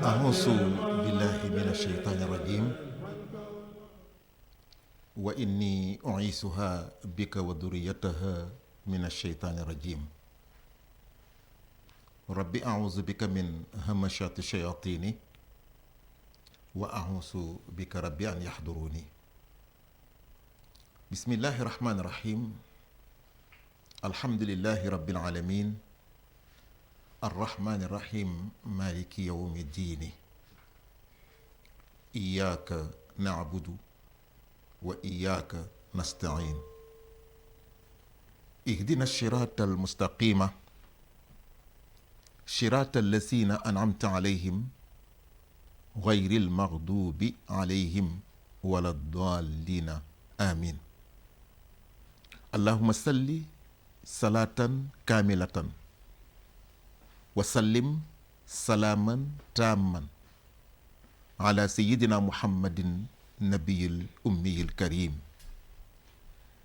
أعوذ بالله من الشيطان الرجيم وإني أعيذها بك وذريتها من الشيطان الرجيم ربي أعوذ بك من همشات الشياطين وأعوذ بك ربي أن يحضروني بسم الله الرحمن الرحيم الحمد لله رب العالمين الرحمن الرحيم مالك يوم الدين إياك نعبد وإياك نستعين اهدنا الصراط المستقيم صراط الذين أنعمت عليهم غير المغضوب عليهم ولا الضالين آمين اللهم صل صلاة كاملة وسلم سلاما تاما على سيدنا محمد النبي الأمي الكريم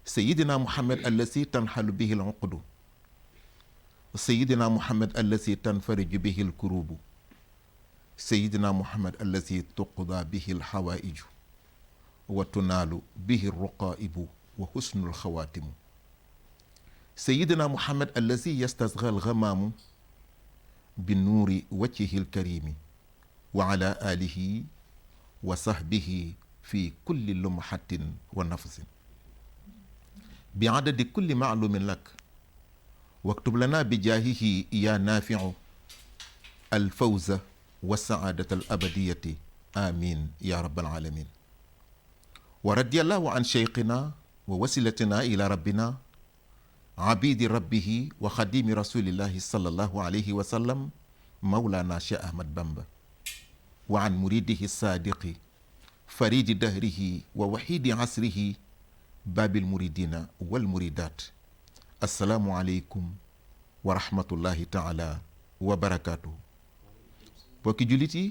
سيدنا محمد الذي تنحل به العقد سيدنا محمد الذي تنفرج به الكروب سيدنا محمد الذي تقضى به الحوائج وتنال به الرقائب وحسن الخواتم سيدنا محمد الذي يستسغى الغمام بالنور وجهه الكريم وعلى آله وصحبه في كل لمحة ونفس بعدد كل معلوم لك واكتب لنا بجاهه يا نافع الفوز والسعادة الأبدية آمين يا رب العالمين ورضي الله عن شيخنا ووسيلتنا إلى ربنا عبيد ربه وخديم رسول الله صلى الله عليه وسلم مولانا شيخ أحمد بامبا وعن مريده الصادق فريد دهره ووحيد عصره باب المريدين والمريدات السلام عليكم ورحمة الله تعالى وبركاته bokki jullit yi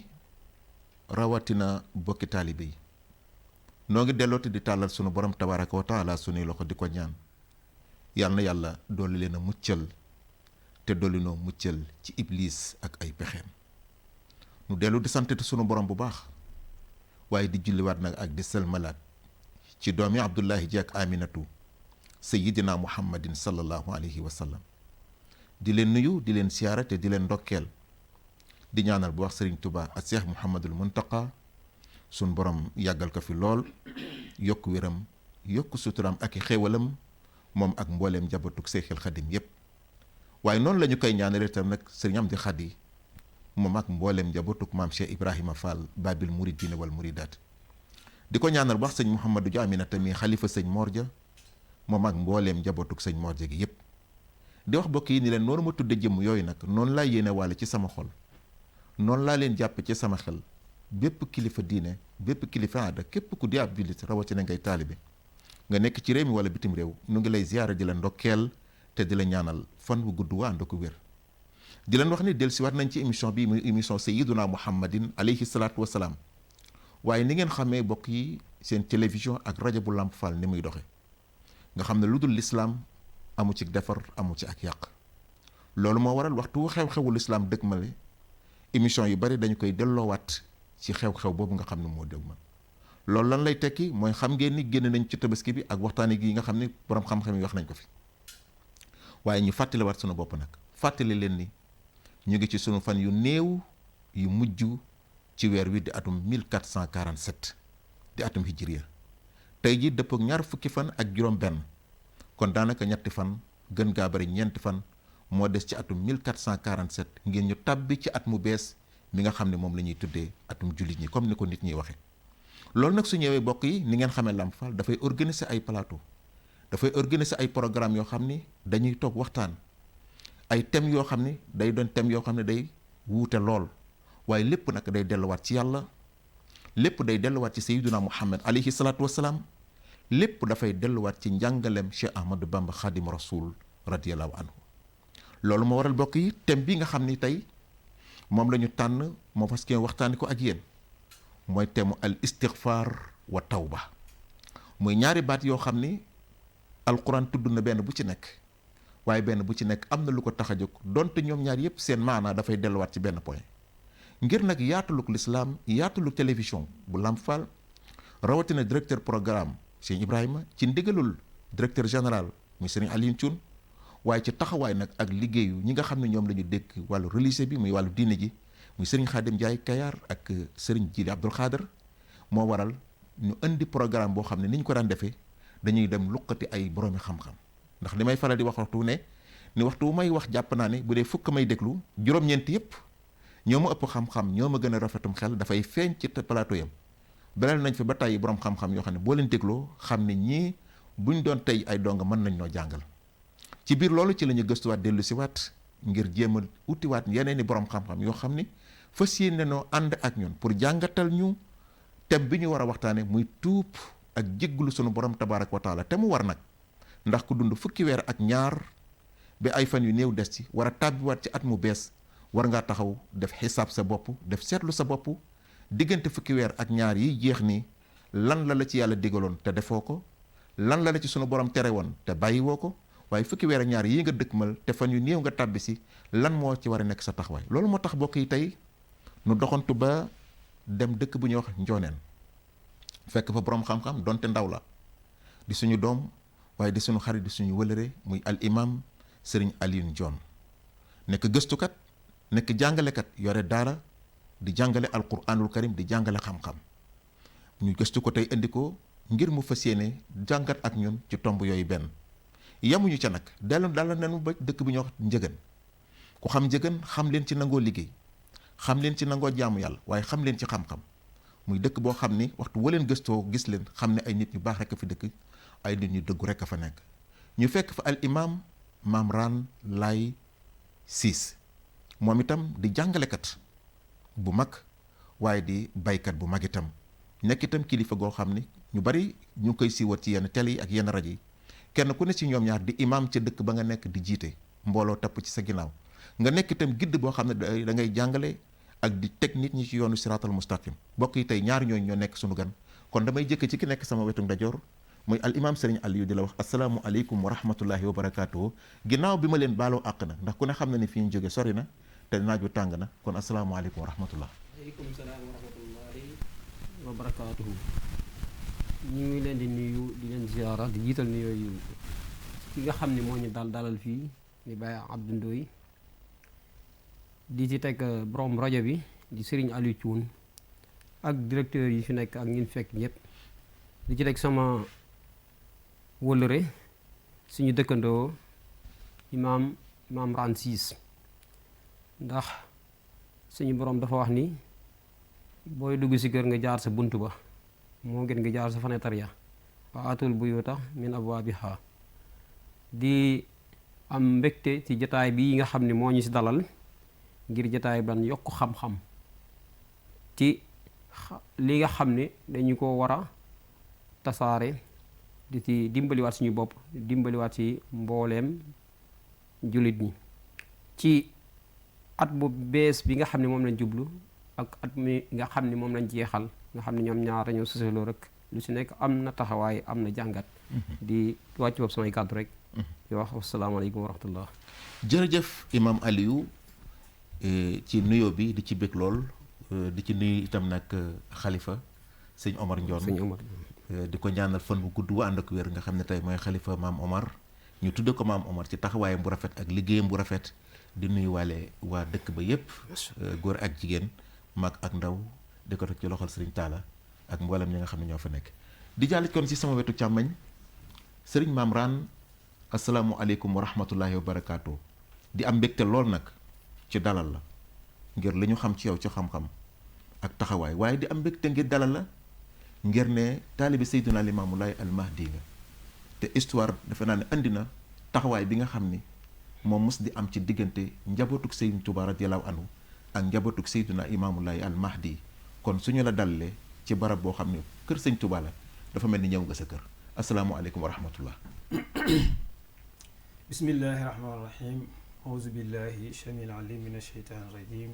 rawatina bokki taalibe yi noo ngi dellooti di tàllal sunu borom tabaraka wa taala sunuy loxo di ko ñaan yal na yàlla dolli leen a muccal te dolli noo muccal ci iblis ak ay pexeem nu dellu di santati sunu borom bu baax waaye di julliwaat nag ak di sëlmalaat ci doomi Abdullahi ji ak Aminatu sayidina muhammadin sallallahu alayhi wa sallam di leen nuyu di leen siyaara te di leen ndokkeel di ñaanal bu wax Sëriñ Tuubaa ak Seex Muhammadul Muntaqa sunu borom yàggal ko fi lool yokk wéram yokk suturam ak i xéewalam moom ak mbooleem jabatug Seexul Xadim yépp waaye noonu la ñu koy ñaanal itam nag Sëriñ Amdi Xadi moom ak mbooleem jabatug maam Cheikh Ibrahima Fall babil muridina wal muridaat di ko ñaanal bu wax sëñ Mouhamadou Dia Aminata mi xalifa sëñ Mor Dia moom ak mbooleem jabatug sëñ Mor Dia gi yépp di wax bokk yi ni leen noonu ma tudde jëmm yooyu nag noonu laa yéene waale ci sama xol noonu laa leen jàppe ci sama xel bépp kilifa diine bépp kilifa aada képp ku di ab jullit rawatina ngay taalibe nga nekk ci réew mi wala bitim réew nu ngi lay ziyaara di la ndokkeel te di la ñaanal fan bu gudd waa ànd ko wér di leen wax ni dellusiwaat nañ ci émission bi muy émission sayyiduna muhammadin alayhi salaatu wasalaam waaye ni ngeen xamee bokk yi seen télévision ak rajo bu Lamp Fall ni muy doxe nga xam ne lu dul lislaam amu ci defar amu ci ak yàq loolu moo waral waxtu xew-xewu lislaam dëkk male émission yu bari dañu koy delloowaat ci xew-xew boobu nga xam ne moo dëgg man loolu lan lay tekki mooy xam ngeen ni génn nañ ci tabaski bi ak waxtaani gi nga xam ne borom xam-xam yi wax nañ ko fi waaye ñu fàttaliwaat sunu bopp nag fàttali leen ni ñu ngi ci sunu fan yu néew yu mujj ci weer wi di atum 1447 di atum hijriya tey ji dëpp ak ñaar fukki fan ak juróom benn kon daanaka ñetti fan gën gaa bari ñeenti fan moo des ci atum 1447 ngeen ñu tàbbi ci at mu bees mi nga xam ne moom la ñuy tuddee atum jullit ñi comme ni ko nit ñiy waxee loolu nag su ñëwee bokk yi ni ngeen xamee Lamp Fall dafay organiser ay plateau dafay organiser ay programme yoo xam ni dañuy toog waxtaan ay thèmes yoo xam ni day doon thèmes yoo xam ne day wuute lool waaye lépp nag day delluwaat ci yàlla lépp day delluwaat ci sayyiduna Muhammad alayhi salaatu wasalaam lépp dafay delluwaat ci njàngaleem Cheikh Ahmadou Bamba Xaadimu Rasuul radiyallahu anhu loolu moo waral bokk yi thème bi nga xam ni tey moom la ñu tànn moo fas yéene waxtaani ko ak yéen mooy thème al istighfar wa tawba muy ñaari baat yoo xam ni alquran tudd na benn bu ci nekk waaye benn bu ci nekk am na lu ko tax a jóg donte ñoom ñaar yépp seen maanaa dafay delluwaat ci benn point ngir nag yaataluk lislaam yaataluk télévision bu Lamp Fall rawatina directeur programme Sëñ Ibrahima ci ndigalul directeur général muy Sëriñ Alioune Thioune waaye ci taxawaay nag ak liggéeyu ñi nga xam ne ñoom la ñu dékk wàllu religieux bi muy wàllu diine ji muy Sëriñ Xaadim Njaay Kayar ak Sëriñ Jili Abdul Xaadir moo waral ñu indi programme boo xam ne ni ñu ko daan defee dañuy dem luqati ay boroomi xam-xam ndax li may faral di wax waxtu ne ni waxtu wu may wax jàpp naa ne bu dee fukk may déglu juróom-ñeent yépp ñoo ma ëpp xam-xam ñoo ma gën a rafetum xel dafay feeñ ci plateau yam beneen nañ fi ba tey borom xam-xam yoo xam ne boo leen dégloo xam ne ñii buñ doon tey ay donga mën nañ noo jàngal ci biir loolu ci la ñu gëstuwaat dellu si waat ngir jéem a utiwaat yeneen i borom xam-xam yoo xam ni fas yéene noo ànd ak ñun pour jàngatal ñu thème bi ñu war a waxtaane muy tuub ak jégglu sunu borom tabaaraka wa taala te mu war nag ndax ku dund fukki weer ak ñaar ba ay fan yu néew des ci war a tàbbiwaat ci at mu bees war ngaa taxaw def xisaab sa bopp def seetlu sa bopp diggante fukki weer ak ñaar yiy jeex ni lan la ci yàlla digaloon te defoo ko lan la ci sunu borom tere woon te bàyyiwoo ko waaye fukki weer ak ñaar yii nga dëkkmal te fan yu néew nga tàbbi si lan moo ci war a nekk sa taxawaay loolu moo tax bokk yi tey nu doxantu ba dem dëkk bu ñuy wax Njooneen fekk fa borom xam-xam donte ndaw la di suñu doom waaye di suñu xarit di suñu wëlëre muy al imam Sëriñ Alioune Dione nekk gëstukat nekk jàngalekat yore daara di jàngale alquranul karim di jàngale xam-xam ñu gëstu ko tey indi ko ngir mu fas yéene jàngat ak ñun ci tomb yooyu benn yamuñu ca nag dellu dala nenu ba dëkk bu ñuy wax Njëgën ku xam Njëgën xam leen ci nangoo liggéey xam leen ci nangoo jaamu yàlla waaye xam leen ci xam-xam muy dëkk boo xam ni waxtu waleen gëstoo gis leen xam ne ay nit ñu baax rekk a fi dëkk ay nit ñu dëggu rekk a fa nekk ñu fekk fa al imam Maam Raan Laay Siis moom itam di jàngalekat bu mag waaye di baykat bu mag itam nekk itam kilifa goo xam ni ñu bari ñu koy siiwat ci yenn télé yi ak yenn rajo yi kenn ku ne ci ñoom ñaar di imam ca dëkk ba nga nekk di jiite mbooloo tapp ci sa ginnaaw nga nekk itam gidd boo xam ne da ngay jàngale ak di teg nit ñi ci yoonu siraatal mustaqim bokk yi tey ñaar ñooñu ñoo nekk sunu gan kon damay jëkk ci ki nekk sama wetu ndajoor muy al imam Sëriñ Aliou di la wax asalaamu aleykum wa rahmatullahi wa barakaatuhu ginnaaw bi ma leen baaloo àq na ndax ku ne xam na ni fi ñu jóge sori na te naaj wi tàng na kon asalaamu aleykum wa rahmatullah aleykum salaam wa rahmatullahi wa barakaatuhu ñu ngi leen di nuyu di leen ziyaara di jiital nuyoo yu ki nga xam ne moo ñu dalal fii di Baye Abdou Ndoye di ci teg borom rajo bi di Sëriñ Aliou Thioune ak directeur yi fi nekk ak ñin fekk ñëpp di ci teg sama wëllëre suñu dëkkandoo imaam Raan Siis ndax suñu borom dafa wax ni booy dugg ci kër nga jaar sa bunt ba moo gën nga jaar sa fenêtre ya wa atul buyuta min abwaabiha di am mbégte ci jataay bi nga xam ne moo ñu ci dalal ngir jataay ban yokk xam-xam ci li nga xam ne dañu ko war a tasaare di ci dimbaliwaat suñu bopp dimbaliwaat ci mbooleem jullit ñi ci at bu bees bi nga xam ne moom lañ jublu ak at mi nga xam ne moom lañ jeexal nga xam ne ñoom ñaar dañoo sësaloo rek lu ci nekk am na taxawaay am na jàngat di wàcc bopp samay kàddu rek di wax asalaamaaleykum wa rahmatullah jërëjëf imam Aliou ci nuyoo bi di ci bég lool di ci nuyu itam nag xalifa sëñ Omar Ndione di ko ñaanal fan bu gudd wa ànd ak wér nga xam ne tey mooy xalifa maam Omar ñu tudde ko maam Omar ci taxawaayam bu rafet ak liggéeyam bu rafet di nuyu waale waa dëkk ba yépp góor ak jigéen mag ak ndaw di ko teg ci loxol sëriñ Taala ak mboolem ñi nga xam ne ñoo fa nekk di jàllit kon ci sama wetu càmmañ sëriñ Maam Raan asalaamualeykum wa rahmatullahi wa barakaatu di am mbégte lool nag ci dalal la ngir li ñu xam ci yow ci xam-xam ak taxawaay waaye di am mbégte ngir dalal la ngir ne taalibi Seydina Limaamu Laay al Mahdi nga te histoire defe naa ne andi na taxawaay bi nga xam ni moom mos di am ci diggante njabootuk Seydina Tuubaa radiyallaahu anhu ak njabootuk Seydina Limaamu Laay al Mahdi kon suñu la dalalee ci barab boo xam ne kër Sëñ Tuubaa la dafa mel ni ñëw nga sa kër asalaamualeykum wa rahmatullah bismillahi rahmaani rahim auzu billahi samiil alim min asheytaan rajim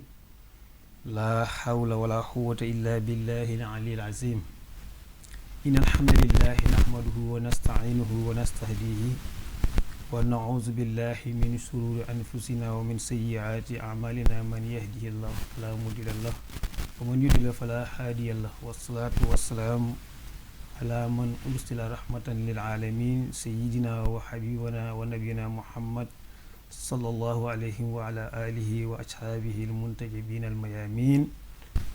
laa hawla wala quwwata illa billahi al aliyyil azim إن الحمد لله نحمده ونستعينه ونستهديه ونعوذ بالله من شرور أنفسنا ومن سيئات أعمالنا من يهده الله فلا مضل له ومن يضلل فلا هادي له والصلاة والسلام على من أرسل رحمة للعالمين سيدنا وحبيبنا ونبينا محمد صلى الله عليه وعلى آله وأصحابه المنتجبين الميامين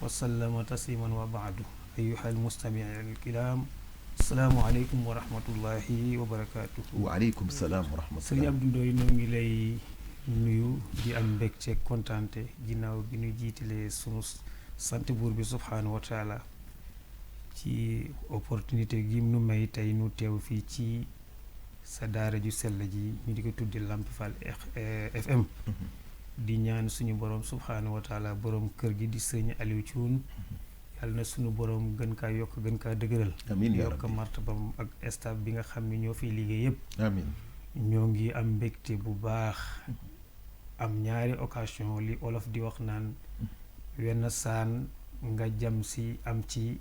وسلم تسليما وبعد أيها المستمعين الكرام السلام عليكم ورحمة الله وبركاته. waaleykum salaam wa Sëriñ rahmatullah. Abdou Ndoye ñoo ngi lay nuyu di am mbégte kontaante ginnaaw bi ñu jiitalee sunu sant buur bi subhaanahu wa taala ci opportunité gi nu may tey nu teew fii ci sa daara ju sell ji ñu di ko tuddi Lamp Fall FM di ñaan suñu borom subhaanahu wa taala borom kër gi di sëriñ Aliou Thioune yàlla na suñu borom gën kaa yokk gën kaa dëgëral amiin yaa yokk rabbi. martabam ak staff bi nga xam ne ñoo fiy liggéey yëpp amiin. ñoo ngi am mbégte bu baax am ñaari occasion li olof di wax naan wenn saan nga jam si am ci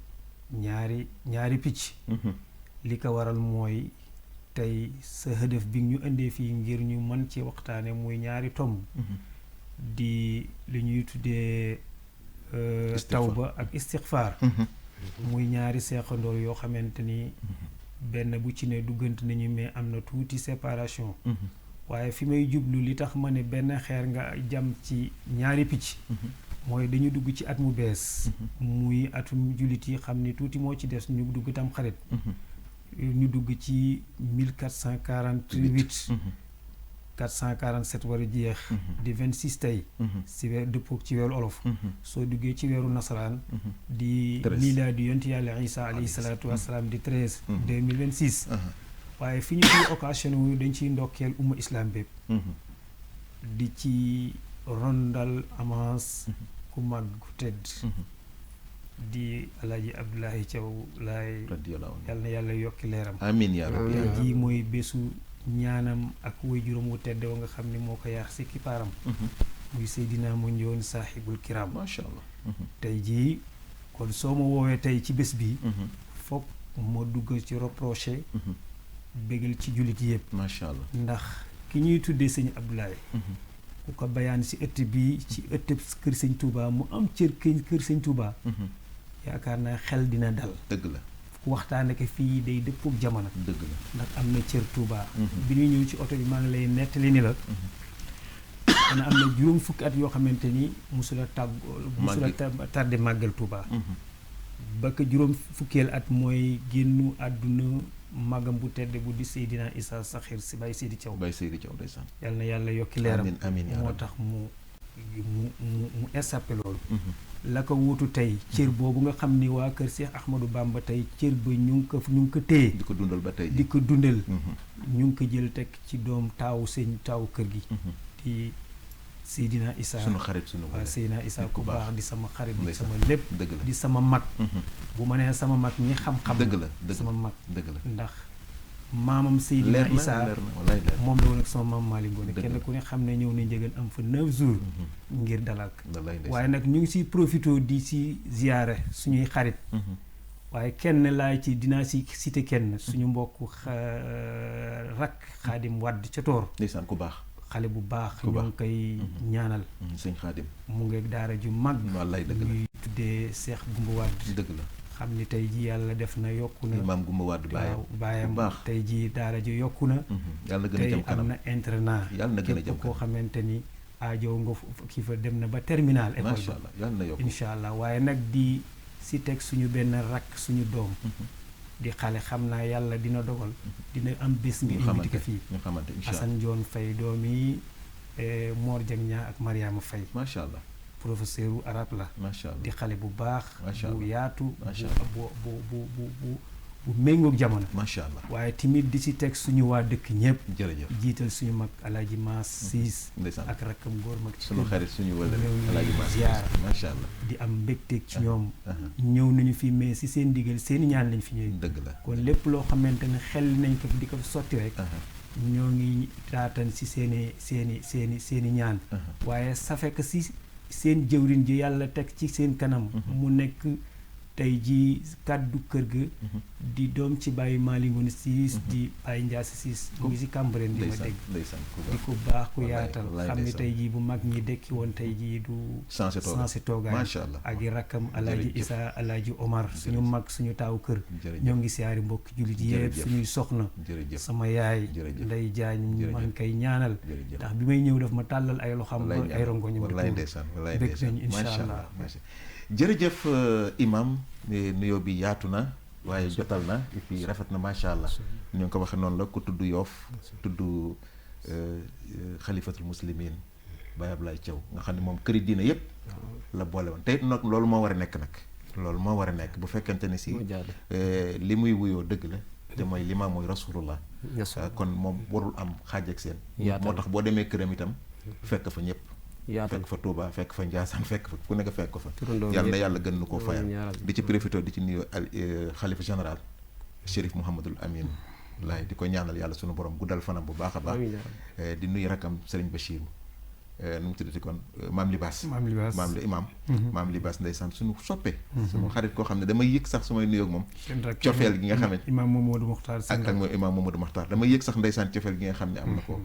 ñaari picc li ko waral mooy tey sa hëdëf bi ñu indee fii ngir ñu mën ci waxtaane muy ñaari tomb di li ñuy tuddee tawba ak istixfaar muy ñaari seexandoor yoo xamante ni benn bu ci ne duggante nañu mais am na tuuti séparation waaye fi may jublu li tax ma ne benn xeer nga jam ci ñaari picc mooy dañu dugg ci at mu bees muy atum jullit yi xam ni tuuti moo ci des ñu dugg tam xarit ñu dugg ci 1448 447 war a jeex di 26 tey si weer dëppoog ci weeru olof soo duggee ci weeru nasaraan di milaadi yonent yàlla Isa alayhi salaatu wasalaam di 13 2026 waaye fi ñu ciy occasion wu dañ ciy ndokkeel umma islam bépp di ci rondal avance ku mag ku tedd di alaaji Abdoulaye Thiaw laay yàlla na yàlla yokki leeram amiin yaa rabbi. tey jii mooy bésu ñaanam ak way juróom wu tedd wa nga xam ne moo ko yar si kipaaram muy Seydina mu njoon saaxibul kiram macha allah. tey jii kon soo ma woowee tey ci bés bi foog ma dugg ci reproché bégal ci jullit yëpp macha allah. ndax ki ñuy tuddee sëñ Abdoulaye ku ko bayaan si ëtt bi ci ëtt kër sëñ Touba mu am cër kër sëñ Touba yaakaar naa xel dina dal dëgg la. ku waxtaane ko fii day dëppook jamono dëgg la. ndax am na cër Touba bi ñuy ñëw ci oto bi maa ngi lay nettali ni la dana am na juróom fukki at yoo xamante ni musula tardé màggal Touba ba ko juróom fukkeel at mooy génnu àdduna magam bu tedd bu di Seydina Issa Saxir si Baye Seydi Thiaw ndeysaan. yàlla na yàlla yokki leeram amiin amiin yaa moo rabbi. tax mu échappé loolu la ko wuutu tey cër boobu nga xam ni waa kër Cheikh Ahmadou Bamba tey cër ba ñu ngi ko téye di ko dundal ba tey di ko dundal ñu ngi ko jël teg ci doom taawu kër gi di Seydina Issa sunu xarit sunu waaw Seydina Issa ku baax di sama xarit di sama lépp dëgg la. di sama mag bu ma nee sama mag ñi xam-xam dëgg la sama mag dëgg la. ndax maamam Seydina Issa leer na wallaay leer. moom la woon ak sama maam Malick Ngoné dëgg kenn la. ku ne xam ne ñëw na njëgal am fa 9 jours ngir dalal wallaay ndeysaan. waaye nag ñu ngi siy profité di si ziyaare suñuy xarit waaye kenn laay ci dinaa si cité kenn suñu mbokk rakk Xaadim Wàdd ca Toor ndeysaan ku baax. xale bu baax ku ñu baax. ngi koy ñaanal sëñ Xaadim. mu ngi daara ju mag wallaay dëgg la. ñuy tuddee Seex Gumba Wàdd dëgg la. xam ni tey ji yàlla def na yokku na imaam Gumba Wàdd baayam. waaw baayam bu baax. tey ji daara ji yokku na yàlla na gën a tey jëm am kanam. na internat yàlla na gën a jëm képp koo kanam. xamante ni aajow nga kii fa dem na ba terminal école macha ba allah yàlla na yokk. incha allah waaye nag di si teg suñu benn rakk suñu doom di xale xam naa yàlla dina dogal dina am bés nga invité ko fii ñu xamante incha allah. Assane Ndione Faye doomi Mor Dieng ñaa ak Mariama Faye macha allah. professeur u arabe la macha allah. di xale bu baax Macha bu Allah. yaatu Macha bu méngoog jamono macha allah. waaye tamit di si teg suñu waa dëkk ñëpp jërëjëf. jiital suñu mag alaaji Maas Siis ndeysaan. ak rakkam góor mag ci sunu kër xarit suñu wëla ñëw alaaji ñu Maas ziar. macha allah. di am mbégteeg ci ñoom aha. ñëw nañu fi mais si seen digal seeni ñaan lañ fi ñëwee dëgg la. kon lépp loo xamante ne xel nañ ko di ko sotti rek aha. ñoo ngi taatan si seeni ñaan aha. waaye ça fait que si seen jëwriñ ji yàlla teg ci seen kanam mu nekk tey jii kàddu kër ga di doom ci Baye Malick Ngoné Ciss di Baye Ndiasse Ciss mu ngi si Cambérène di ma dégg di ko baax ku yaatal xam ni tey jii bu mag ñi dekki woon tey jii du sensé toogaay macha allah ak i rakkam alaaji Issa alaaji Omar suñu mag suñu taaw kër ñoo ngi siyaari mbokki jullit yëpp suñuy soxna sama yaay Ndey Jaañ man kay ñaanal ndax bi may ñëw daf ma tàllal ay loxam ba ay rongoñam wallaay ndeysaan wallaay bëgg ndeysaan nañu incha allah jërëjëf imam nuyoo bi yaatu na waaye jotal na et puis rafet na macha allah ni nga ko waxee noonu la ku tudd Yoof tudd xalifatul muslimin Baye Ablaye Thiaw nga xam ne moom këri diina yëpp la boole woon tey nag loolu moo war a nekk nag loolu moo war a nekk bu fekkente ne si li muy wuyoo dëgg la te mooy limaam mooy rasulullah kon moom warul am xaaj ak seen moo tax boo demee këram itam fekk fa ñëpp fekk fa Touba fekk fa Ndiassane fekk fa ku nekk fekk ko fa yàlla na yàlla gën na koo fayal di ci profité di ci nuyu xalifa général Chérif Mouhamadul Amin laay di ko ñaanal yàlla sunu borom guddal fanam bu baax a baax di nuyu rakam Serigne Bachir nu mu tuddati kon maam Libaas maam Libaas ndeysaan suñu soppe suñu xarit koo xam ne damay yëg sax su may nuyoog moom cofeel gi nga xam ne imaam Mamadou Mokhtar ak mooy imaam Mamadou Mokhtar damay yëg sax ndeysaan cofeel gi nga xam ne am na ko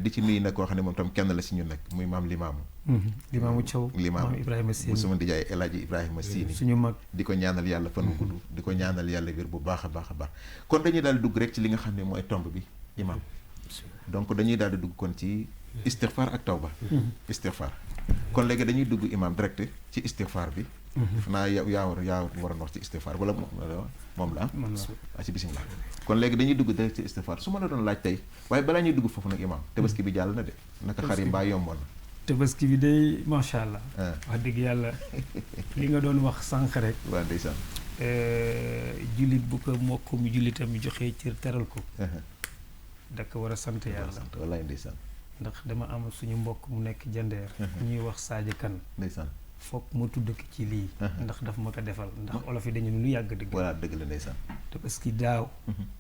di ci nuyu nag koo xam ne moom tam kenn la si ñun nag muy maam Limaamu Thiaw Limaamu Ibrahima Sini bu suma ndijaay El Hadji Ibrahima Sini suñu mag di ko ñaanal yàlla fan gudd di ko ñaanal yàlla wér bu baax a baax a baax kon dañuy daal di dugg rek ci li nga xam ne mooy tomb bi imaam donc dañuy daal di dugg kon ci istighfar ak tawba istighfar kon léegi dañuy dugg imam direct ci istighfar bi def naa yaa waroon wax ci istighfar wala moom la ci bismillah kon léegi dañuy dugg direct ci istighfar su ma la doon laaj tey waaye balaa ñuy dugg foofu nag imam tabaski bi jàll na de naka xar yi mbaa yomboon na tabaski bi day macha allah wax dëgg yàlla li nga doon wax sànq rek waaw ndeysaan jullit bu ko mokk mu jullitam joxee cër teral ko da ko war a sant yàlla wallaay ndeysaan ndax dama am suñu mbokk mu nekk jandeer ñuy wax Sadio Kane ndeysaan foog ma tudd ko ci lii ndax daf ma ko defal ndax olof yi dañu lu yàgg dëgg voilà dëgg la ndeysaan te parce que daaw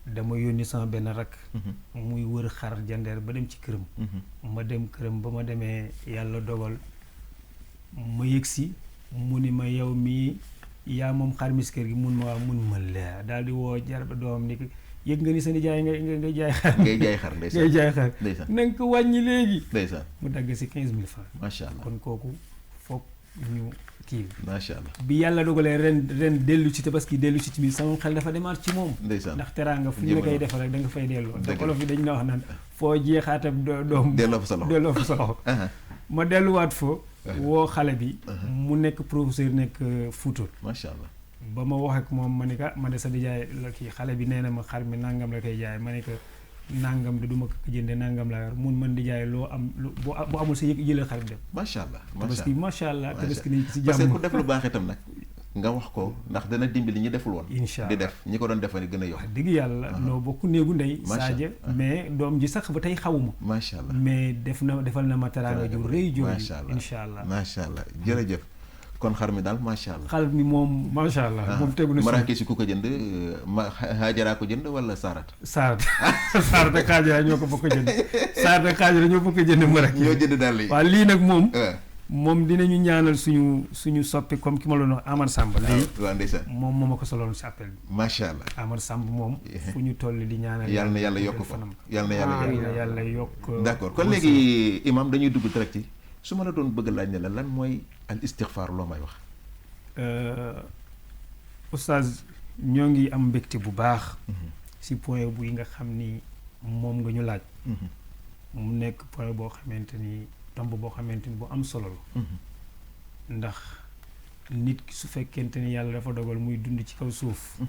dama yónni sama benn rakk muy wër xar jandeer ba dem ci këram ma dem këram ba ma demee yàlla dogal ma yëg si mu ni ma yow mii yaa moom xar mi si kër gi mun ma waa mun ma leer daal di woo jarba doomam ni yëg nga ni sa nijaay nga jaay xar ngay jaay xar ndeysaan ngay jaay xar ndeysaan na nga ko wàññi léegi ndeysaan mu dagg si 15,000 francs macha allah kon kooku foog ñu kii macha allah bi yàlla dogalee ren dellu ci tabaski dellu ci biir sama xel dafa demaat ci moom ndeysaan ndax teraanga fu ñu la koy defal rek da nga fay delloo dëgg te olof yi dañ la wax naan foo jeexaatam doom delloo fa sa loxo ma delluwaat foo woo xale bi mu nekk professeur nekk Fuuta macha allah ba ma wax ak moom ma ne ka ma de sa di jaay la kii xale bi nee na ma xar mi nangam la koy jaay ma ne ko nangam de du ma ko jënde nangam laa yor mun man di jaay loo am boo amul sa yëg jëlee xar bi dem macha allah tabaski macha allah tabaski nañ ci parce que jàmm ku def lu baax itam nag nga wax ko ndax dana dimbali ñi deful woon incha allah di def ñi ko doon defal gën a yokk wax dëgg yàlla noo bokk néegu ndey Sadio mais doom ji sax ba tey xawuma macha allah mais defal na ma teraanga ju rëy jooju macha allah incha allah macha allah jërëjëf kon xar mi daal macha allah xar mi moom macha allah moom tegu na Marrakech ku ko jënd Haajara ko jënd wala Sarat Sarat ak Haajara ñoo ko bokk jënd Sarat ak Haajara ñoo bokk jënd Marrakech ñoo jënd daal yi waaw lii nag moom dinañu ñaanal suñu soppi comme ki ma la wax Amar Samb lii waaw ndeysaan moom moo ma ko soloon si appel bi macha allah Amar Samb moom fu ñu toll di ñaanal yàlla na yàlla yokk ko yàlla na yàlla yokk d'accord kon léegi imam dañuy dugg direct ci su ma la doon bëgg laaj ne la lan mooy al istighfar loo may wax oustaz ñoo ngi am mbégte bu baax si point bu yi nga xam ni moom nga ñu laaj mu nekk point boo xamante ni tomb boo xamante ni bu am solo la ndax nit ki su fekkente ni yàlla dafa dogal muy dund ci kaw suuf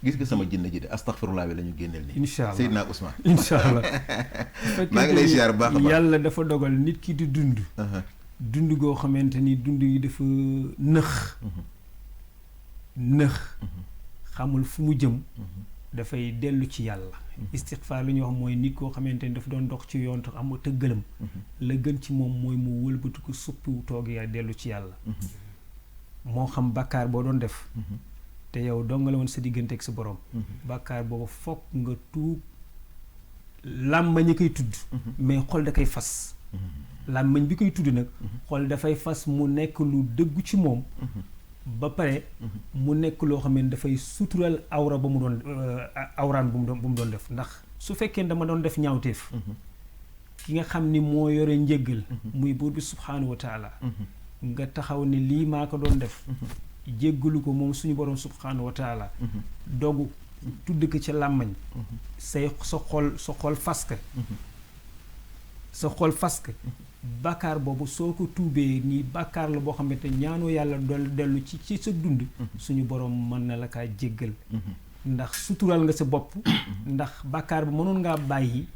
gis nga sama jinne ji de astaghfirullah bi la ñu génneel nii incha allah Seydina Ousmane incha allah maa ngi lay ziar bu baax a baax yàlla dafa dogal nit ki di dund goo xamante ni dund yi dafa nëx xamul fu mu jëm dafay dellu ci yàlla istighfar lu ñuy wax mooy nit koo xamante ni dafa doon dox ci yoon tax am te gëlëm la gën ci moom mooy mu wëlbatu ko suppiwu toog yaa dellu ci yàlla moo xam bàkkaar boo doon def te yow doo nga la woon sa diggante ak sa borom bàkkaar boobu fokk nga tuub làmmañ a koy tudd mais xol da koy fas làmmañ bi koy tudd nag xol dafay fas mu nekk lu dëggu ci moom ba pare mu nekk loo xam ne dafay sutural awra ba mu doon awraan bu mu doon def ndax su fekkee dama doon def ñaawteef ki nga xam ni moo yore njéggal muy buur bi subhaanahu wa taala nga taxaw ne lii maa ko doon def jéggalu ko moom suñu borom subhaanahu wa taala dogu tudd ko ca làmmañ sa xol faska bàkkaar boobu soo ko tuubee nii bàkkaar la boo xamante ñaanoo yàlla dool dellu ci sa dund suñu borom mën na la kaa jéggal ndax sutural nga sa bopp ndax bàkkaar bi mënoon ngaa bàyyi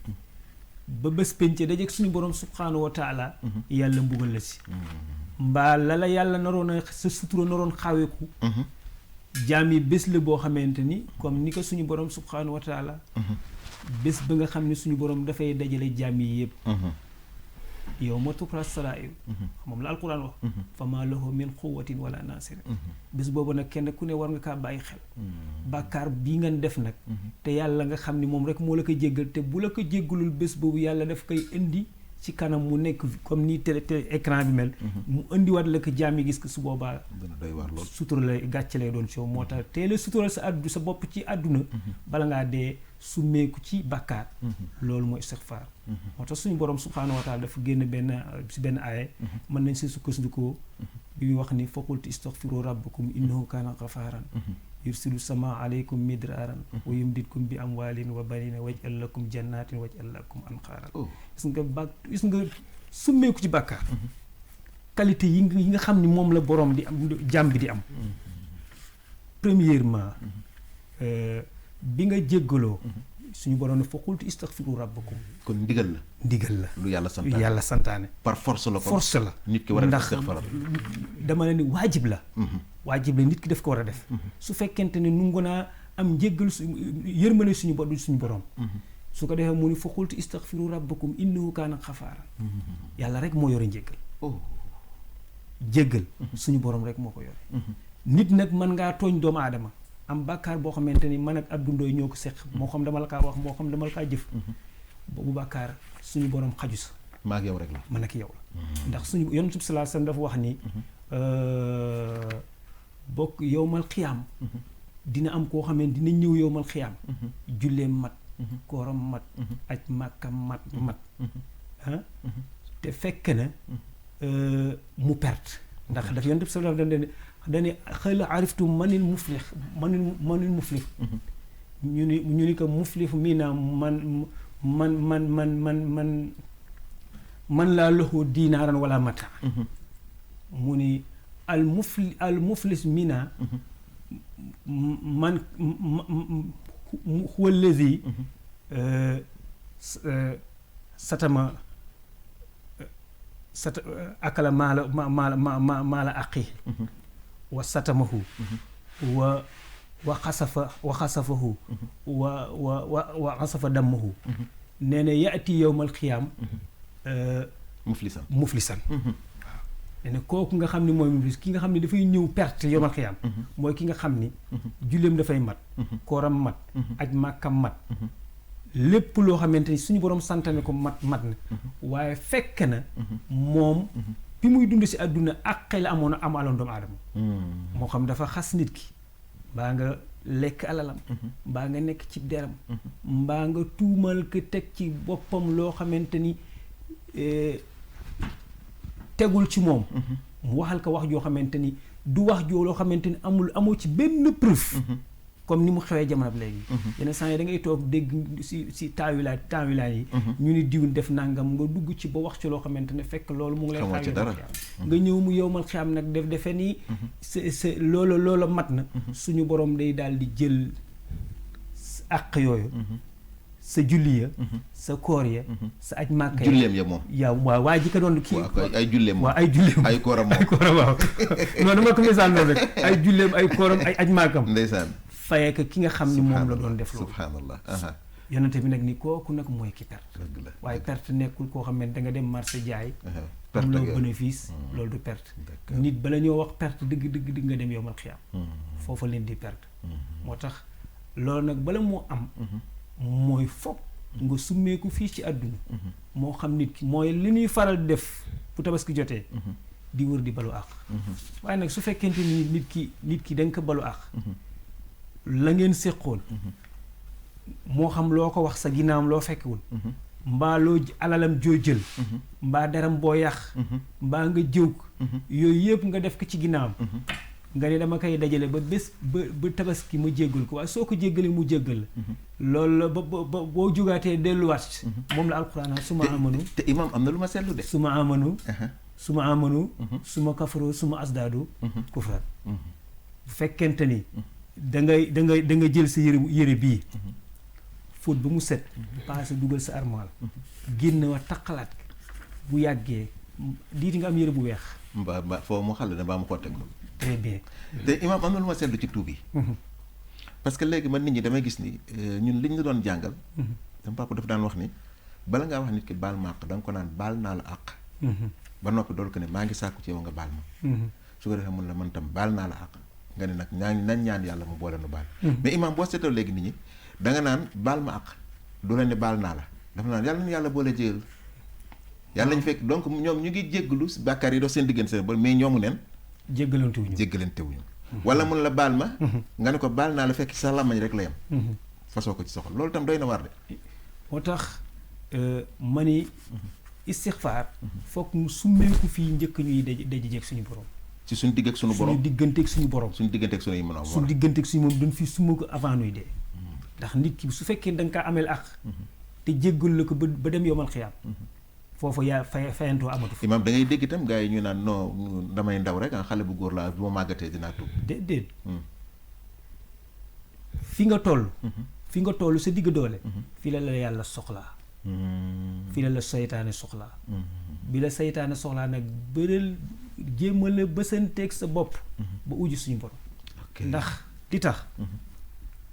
ba bés pénce dajeek suñu borom subhaanahu wa taala yàlla mbugal la si mbaa la yàlla naroon a sa sutura naroon xaweeku jaam yi bés la boo xamante ni comme ni ko suñu borom subhaanahu wa taala bés ba nga xam ne suñu borom dafay dajale jaam yi yëpp yow ma tubra sarair moom la alquran wax fa maa lahu min quwwatin wala nasir bés boobu nag kenn ku ne war nga kaa bàyyi xel bàkkaar bii ngeen def nag te yàlla nga xam ni moom rek moo la ko jéggal te bu la ko jéggalul bés boobu yàlla daf koy indi ci kanam mu nekk comme ni télé écran bi mel mu indiwaat la ko jaam yi gis ko su boobaa dana doy waar lool sutura lay gàcce lay doon show moo tax teel a sutura sa bopp ci àdduna bala ngaa dee summeeku ci bàkkaar loolu mooy istighfar moo tax suñu borom subhaanahu wa taala dafa génn benn aaya mën nañ si sukkandikoo bi muy wax ni faqultu istaghfiru rabbakum innahu kaana ghafaaran yursilu samaa aleykum midraaran wa yumdidkum bi amwaalin wa banina waj'al lakum jannatin waj'al lakum anhaaran gis nga summeeku ci bàkkaar qualité yi nga xam ni moom la borom di am jàmm bi di am premièrement bi nga jéggaloo suñu borom ne faqultu istaghfiru rabbakum kon ndigal la lu yàlla santaane par force la nit ki war a def istighfar dama ne ni waajib la nit ki daf ko war a def su fekkente ne nungu naa am njéggal yërmande suñu borom su ko defee mu ni faqultu istaghfiru rabbakum innahu kaana ghafaaran yàlla rek moo yore njéggal jéggal suñu borom rek moo ko yore nit nag mën ngaa tooñ doomu aadama am bàkkaar boo xamante ni man ak Abdou Ndoye ñoo ko seq moo xam dama la kaa wax moo xam dama la kaa jëf boobu bàkkaar suñu borom xaju sa maa ak yow rek la man ak yow la ndax suñu yonent bi sallallahu alayhi wasallam dafa wax ni bokk yowmal xiyaam dina am koo xam ne dina ñëw yowmal xiyaam julleem mat kooram mat aj màkkam mat te fekk na mu perte ndax dafa yonent bi sallallahu alayhi wasallam dane xëy la ariftu manil muflix ñu ni ko muflix mii naa man laa loxo diinaaran wala mata mu ni al muflis mii naa man huwa allazi akala maala aqi wa satamahu wa xasafahu wa xasafa dammahu nee na yaati yowmal xiyaam muflisan waaw nee na kooku nga xam ne mooy muflis ki nga xam ne dafay ñëw perte yowmal xiyaam mooy ki nga xam ni julleem dafay mat kooram mat aj màkkam mat lépp loo xamante ni suñu borom santane ko mat na waaye fekk na moom bi muy dund si àdduna àqe la amaloon doomu aadama moo xam dafa xas nit ki mbaa nga lekk alalam mbaa nga nekk ci deram mbaa nga tuumal ko teg ci boppam loo xamante ni tegul ci moom mu waxal ko wax joo xamante ni du wax joo loo xamante ni amoo ci benn preuve comme ni mu xewee jamono bi léegi yenn saa yi da ngay toog dégg si taawilaan yi ñu ni diw def nangam nga dugg ci ba wax ci loo xamante ne fekk loolu mu ngi lay xaar nga ñëw mu yowmal xiyaam nag defe nii c'est loola mat na suñu borom day daal di jël àq yooyu sa julli ya sa koor ya sa aj màkk ya julleem ya moom yow waaw waa ji ka doon kii ay julleem waaw ay julleem ay kooram moom waaw non dama ko misaal noonu rek ay julleem ay kooram ay aj màkkam ndeysaan fayee ko ki nga xam ni moom la doon def loolu subhanallah yonente bi nag ni kooku nag mooy ki perte waaye perte nekkul koo xam ne da nga dem marché jaay am loo bénéfice loolu du perte nit bala ñoo wax perte dëgg nga dem yowmal xiyaam foofa leen di perte moo tax loolu nag bala moo am mooy foog nga summeeku fii ci àdduna moo xam nit ki mooy li ñuy faral def bu tabaski jotee di wër di balu àq waaye nag su fekkente ni nit ki da nga ko balu àq la ngeen séqoon moo xam loo ko wax sa ginnaawam loo fekkewul mbaa loo alalam joo jël mbaa deram boo yàq mbaa nga jëw yooyu yëpp nga def ko ci ginnaawam nga ne dama koy dajale ba bés ba tabaski mu jéggal ko waaye soo ko jéggalee mu jéggal la loolu la ba boo jógaatee delluwaat moom la alxuraan suma amanu te imam am na lu ma seetlu de suma amanu suma kafaroo suma asdaadu kufran bu fekkente ni da nga jël sa yére bii fóot ba mu set paase dugal sa armoire génn wa taqalaat bu yàggee diiti nga am yére bu weex mbaa foo mu xàll ne mbaa mu xotteeg ko très bien te imam am na lu ma seetlu ci tuub yi parce que léegi man nit ñi damay gis ni ñun liñ la doon jàngal sama papa dafa daan wax ni bala ngaa wax nit ki baal ma àq da nga ko naan baal naa la àq ba noppi doolu ko ne maa ngi sàkku ci yow nga baal ma su ko defee mun la man tam baal naa la àq nga ne nag nañ ñaan yàlla mu boole nu baal mais imam boo seetoo léegi nit ñi da nga naan baal ma àq du la ne baal naa la dafa naan yàlla na yàlla boole jégal yàlla ñu fekk donc ñoom ñu ngi jéggalu bàkkaar yi dox seen diggante seen bool mais ñoomu neen jéggalantewuñu wala mun la baal ma nga ne ko baal naa la fekk sa làmmañ rek la yem fasoo ko ci soxal loolu tam doy na war de moo tax ma ni istixfaar foog mu summeeku fii njëkk ñuy daje jeeg suñu borom ci suñu digg ak suñu borom suñu digganteeg suñu borom suñu digganteeg suñu mën a suñu digganteeg suñu moom dañ fi summa ko avant nuy dee ndax nit ki su fekkee da nga kaa ameel ak te jéggal la ko ba dem yomal xiyaam foofu yaa fayantoo amatu fi imaam da ngay dégg itam gars yi ñu naan non damay ndaw rek xale bu góor laa bu ma màggatee dinaa tuub déedéet fi nga toll sa digg doole fi la yàlla soxlaa fi la seytaane soxlaa bi la seytaane soxlaa nag bëral jéemale bësanteeg sa bopp ba uji suñu borom ndax li tax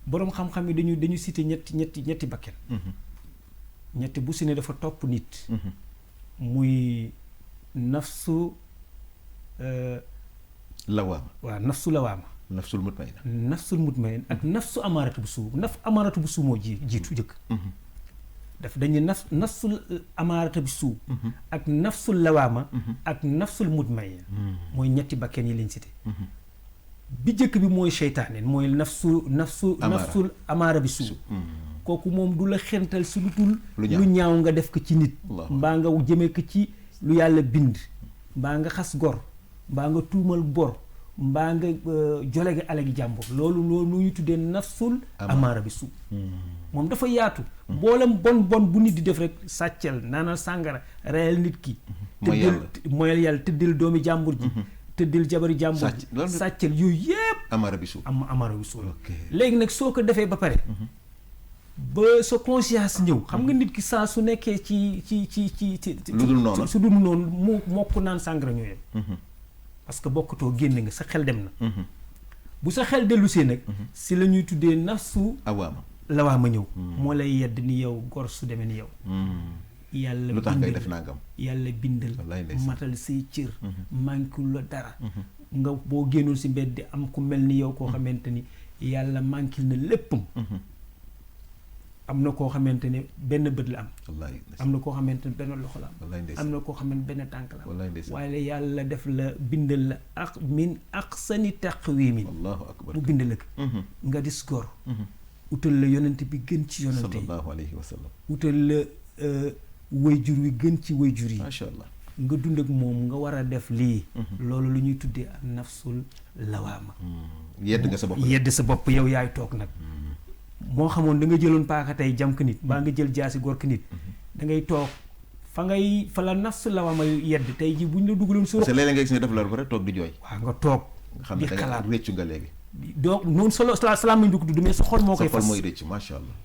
boroom xam-xam yi dañu cité ñetti bakken ñetti bu si ne dafa topp nit muy nafsu lawaama waaw nafsu lawaama nafsul mutmaina ak nafsu amaaratu bu suu moo jiitu jëkk daf dañu nafsul amaaratu bu suu ak nafsul lawaama ak nafsul mutmaina mooy ñetti bakken yi lañ cité bi jëkk bi mooy seytaane mooy nafsul amaara bi suu kooku moom du la xental su lu ñaaw nga def ko ci nit mbaa nga jëme ko ci lu yàlla bind mbaa nga xas gor mbaa nga tuumal bor mbaa nga jolege alagi jàmbur loolu ñu tuddee nafsul amaara bi suu moom dafa yaatu boolam bon bu nit di def rek sàccal naanal sàngara reyal nit ki moyal yàlla tëddal doomi jàmbur ji tëddal jabari jàmbur ji sàccal yooyu yépp amaara bi suu léegi nag soo ko defee ba pare ba sa conscience ñëw xam nga nit ki saa su nekkee ci lu dul noonu su dul noonu mu mokk naan sàngara ñoo yem parce que bokkatoo génn nga sa xel dem na bu sa xel dellusee nag si la ñuy tuddee nafsu lawaama ñëw moo lay yedd ni yow gor su demee ni yow yàlla lu tax ngay def nangam yàlla bindal matal say cër manqué la dara nga boo génnoon si mbedd di am ku mel ni yow koo xamante ni yàlla manqué na léppam am na koo xamante ne benn bët la am na koo xamante ne benn loxo la am na koo xamante benn tànk la am waaye yàlla def la bindal la ak min ahsani taqwiimin mu bind la ko nga dis góor utal la yonent bi gën ci yonent yi sallallahu alayhi wa sallam utal la wayjur wi gën ci wayjur yi macha allah nga dund ak moom nga war a def lii loolu lu ñuy tuddee nafsul lawaama yedd sa bopp yow yaay toog nag moo xamoon da nga jëloon paaka tey jam ko nit mbaa nga jël jaasi góor ko nit da ngay toog fa la nafsu lawaama yedd tey ji buñ la dugaloon su parce que léeg-léeg nga gis ne def la ba rek toog di jooy waaw nga toog nga xam ne da nga réccu nga léegi donc noonu salaam lañ du ko tudd mais sa xol moo koy fas sa xol mooy réccu macha allah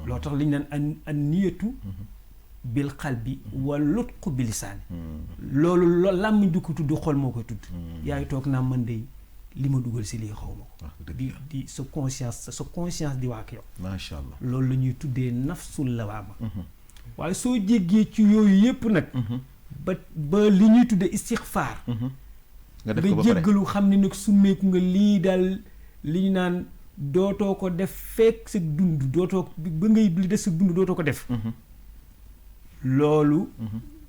loo tax liñ naan an niyatu bil qalbi wa lutqu bi lisaani loolu làmmiñ du ko tudd xol moo koy tudd yaay toog naa man de li ma dugal si lii xaw ma ko di sa conscience di waa ak yow macha allah loolu la ñuy tuddee nafsul lawaama waaye soo jéggee ci yooyu yépp nag ba li ñuy tuddee istixfaar nga jéggalu xam ne nag summeeku nga lii daal li ñu naan dootoo ko def fekk sa dund dootoo ba ngay li des sa dund dootoo ko def loolu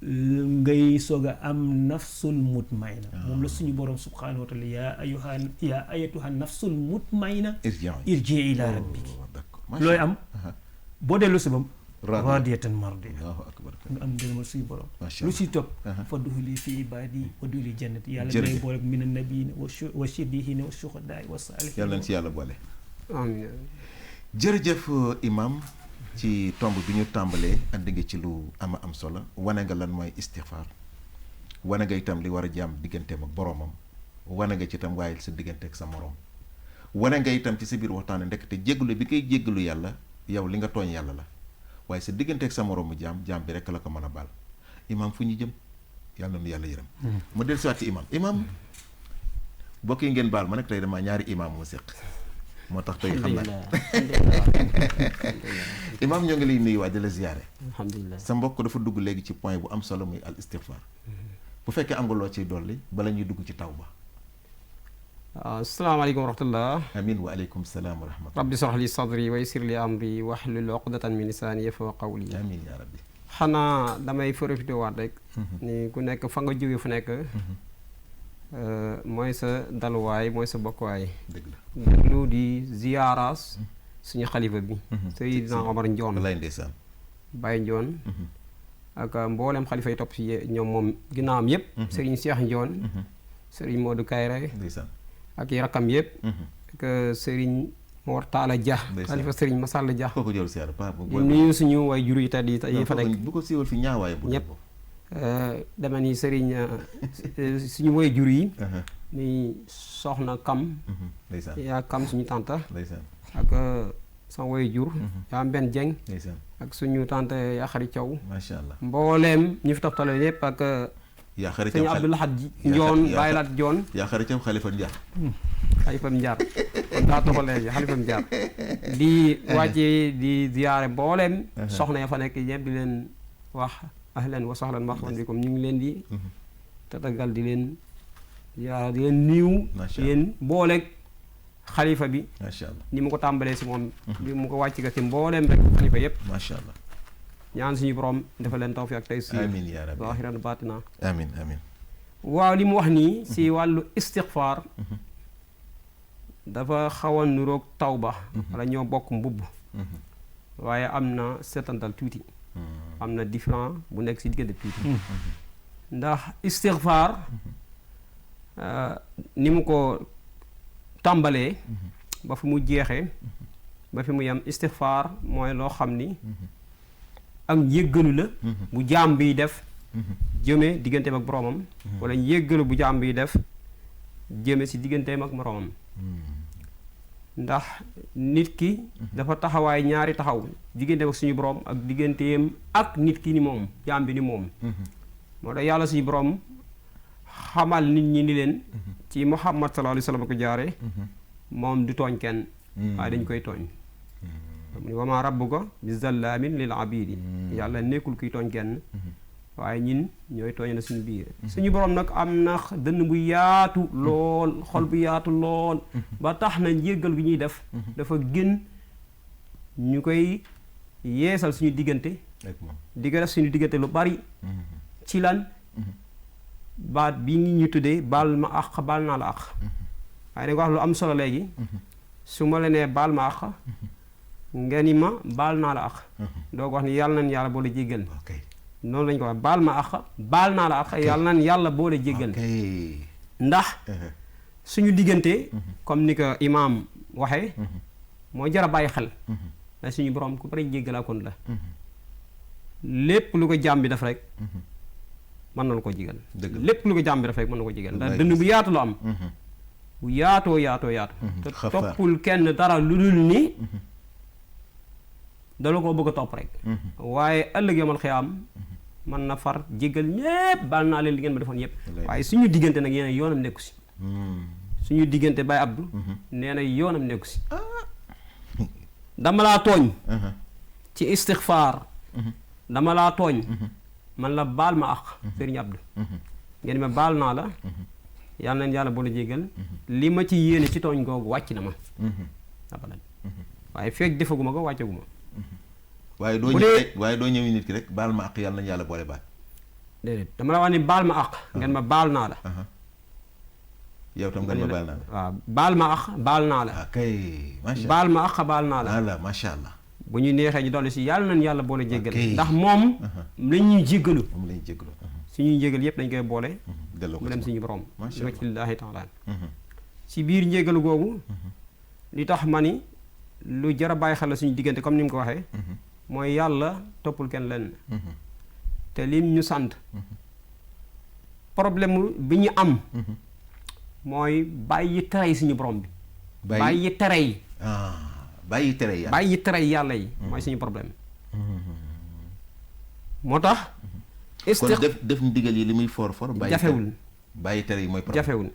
ngay soog a am nafsul mutmaina moom la suñu borom subhanahu wa taala yaa ayatuha nafsul mutmaina irji ila rabbiki looy am boo dellu si bam radiyatan mardiya nga am ngërëmal suñu borom lu si topp fa duxuli fi ibadi wa duxuli jannati yàlla day boole min annabiyina wa siddiqina wa shuhadaai wa saalihin yàlla nañ si yàlla boole amiin jërëjëf imam ci tomb bi ñu tàmbalee andi nga ci lu ama am solo wane nga lan mooy istixfaar wane nga itam li war a jaam digganteem ak boroomam wane nga ci itam waaye sa diggante ak sa moroom wane nga itam ci sa biir waxtaane ndekk te jéggalu bi koy jéggalu yàlla yow li nga tooñ yàlla la waaye sa diggante ak sa moroomu jaam bi rekk la ko mën a baal imam fu ñu jëm yàlla na nu yàlla yërëm mu del siwaat ci imam bokk yi ngeen baal ma nag tey dama ñaari imam moo séq moo tax tey xam naa imaam ñoo ngi lay nuyu waa di la ziyaare alhamdulilah sa mbokk dafa dugg léegi ci point bu am solo muy al istighfar bu fekkee am nga loo ciy dolli bala ñuy dugg ci tawba asalaamaaleykum wa rahmatullah amin wa aleykum salaam wa rahmatullah rabbi shrah li sadri wa yassir li amri wahlul uqdatan min lisaani yafqahu qawli amin yaa rabbi xanaa damay profité waat rek ni ku nekk fa nga jóge fu nekk mooy sa daluwaay mooy sa bokkuwaay dëgg la déglu di ziyaaraas suñu xalifa bi Seydina Omar Njoon lay ndeysaan Baye Njoon ak mboolem xalifa yi topp si ñoom moom ginnaawam yëpp Serigne Cheikh Njoon Serigne Modou Kayre ndeysaan ak i rakkam yëpp ak Serigne Mor Talla Dia xalifa Serigne Masalla Dia kooku jël siyaar pa di nuyu suñu way jur yi tedd yi fa nekk bu ko siiwal fi ñaawaaye bu ñëpp dama ni Serigne suñu way jur yi ni soxna Kam ndeysaan yaa Kam suñu tante ndeysaan ak sama way jur yaa Mbenn Dieng ndeysaan ak suñu tante yaa Xari Thiaw macha allah mbooleem ñu fi toftale yëpp ak yaa xarit sëñ Abdou Lahad Njoon Baye Lat Joon yaa xarit xalifa Njaar xalifam Njaar kon daa toxal léegi xalifam Njaar di wàcce di ziyaare mbooleem soxna ya fa nekk ñëpp di leen wax ahlan wa sahlan marhaban bikum ñu ngi leen di tatagal di leen ziyaara di leen niiw di leen booleeg xalifa bi macha allah ni mu ko tàmbalee si moom bi mu ko wàcc ga si mbooleem rek xalifa yëpp macha allah ñaan suñu borom dafa leen tawfiq ak tey si amiin yaa rabbi zaahiran baatina amiin amiin waaw li mu wax nii si wàllu istighfar dafa xaw a nuroog tawba wala ñoo bokk mbubb waaye am na seetantal tuuti am na différent bu nekk si diggante tuuti ndax istighfar ni mu ko tàmbalee ba fi mu jeexee ba fi mu yem istighfar mooy loo xam ni ak yëggalu la bu jaam biy def jëme digganteem ak boroomam wala yëggalu bu jaam biy def jëme si digganteem ak moroomam ndax nit ki dafa taxawaay ñaari taxaw digganteem ak suñu boroom ak digganteem ak nit ki ni moom jaam bi ni moom moo tax yàlla suñu boroom xamal nit ñi ni leen ci Muhammad sallallahu alayhi wa sallam ko jaare moom du tooñ kenn waaye dañ koy tooñ mu ni wa maa rabbuka bi zallaamin lil abidi yàlla nekkul kuy tooñ kenn waaye ñin ñooy tooñ na suñu biir suñu boroom nag am na dënn bu yaatu lool xol bu yaatu lool ba tax na njéggal gi ñuy def dafa gën ñu koy yeesal suñu diggante di ko def suñu diggante lu bari ci lan baat bi ngi ñu tuddee baal ma àq baal naa la àq waaye danga wax lu am solo léegi su ma la nee baal ma àq nga ni ma baal naa la àq doo ko wax ni yàlla nañ yàlla boole jéggal noonu lañ ko wax baal ma àq baal naa la àq yàlla nañ yàlla boole jéggal ndax suñu diggante comme ni ko imaam waxee moo jar a bàyyi xel ndax suñu borom ku bari jéggalaakoon la lépp lu ko jaam bi def rek mën na la ko jégal lépp lu ko jaam bi def rek mën na ko jégal ndax dënn bu yaatu la am bu yaatoo te toppul kenn dara lu dul ni dala ko bëgg a topp rek waaye ëllëg yomal xiyaam mën na far jégal ñépp baal naa leen li ngeen ma defoon yépp waaye suñu diggante nag yéen yoonam nekku si suñu diggante Baye Abdou nee na yoonam nekku si dama laa tooñ ci istixfaar dama laa tooñ man la baal ma àq Serigne Abdou ngeen ma baal naa la yàlla nañ yàlla boole jégal li ma ci yéene ci tooñ googu wàcc na ma abadan waaye fekk defaguma ko wàccaguma waaye doo ñëw rek waaye doo ñëw nit ki rek baal ma àq yàlla nañ yàlla boole baal déedéet dama la wax ni baal ma àq ngeen ma baal naa la yow tam nga ma baal naa la. waaw baal ma àq baal naa la. kay macha allah baal ma àq baal naa la. voilà macha allah. bu ñu neexee ñu dolli si yàlla nañ yàlla boole jéggal. ndax moom. la ñuy jéggalu. moom la ñuy jéggalu. suñuy jéggal yëpp dañ koy boole. delloo ko mu dem suñu borom. macha allah wajhillaahi taala si biir njéggalu googu. li tax ma ni lu jar a bàyyi xel la suñu diggante comme ni mu ko waxee. mooy yàlla toppul kenn lenn. te lim ñu sant. problème bi ñu am. mooy bàyyi tere yi suñu borom bi. bàyyi tere yi. bàyyi tere yàlla bàyyi tere yàlla yi. mooy suñu problème. moo tax. kon def ndigal yi li muy for jafewul bàyyi tere yi mooy problème jafewul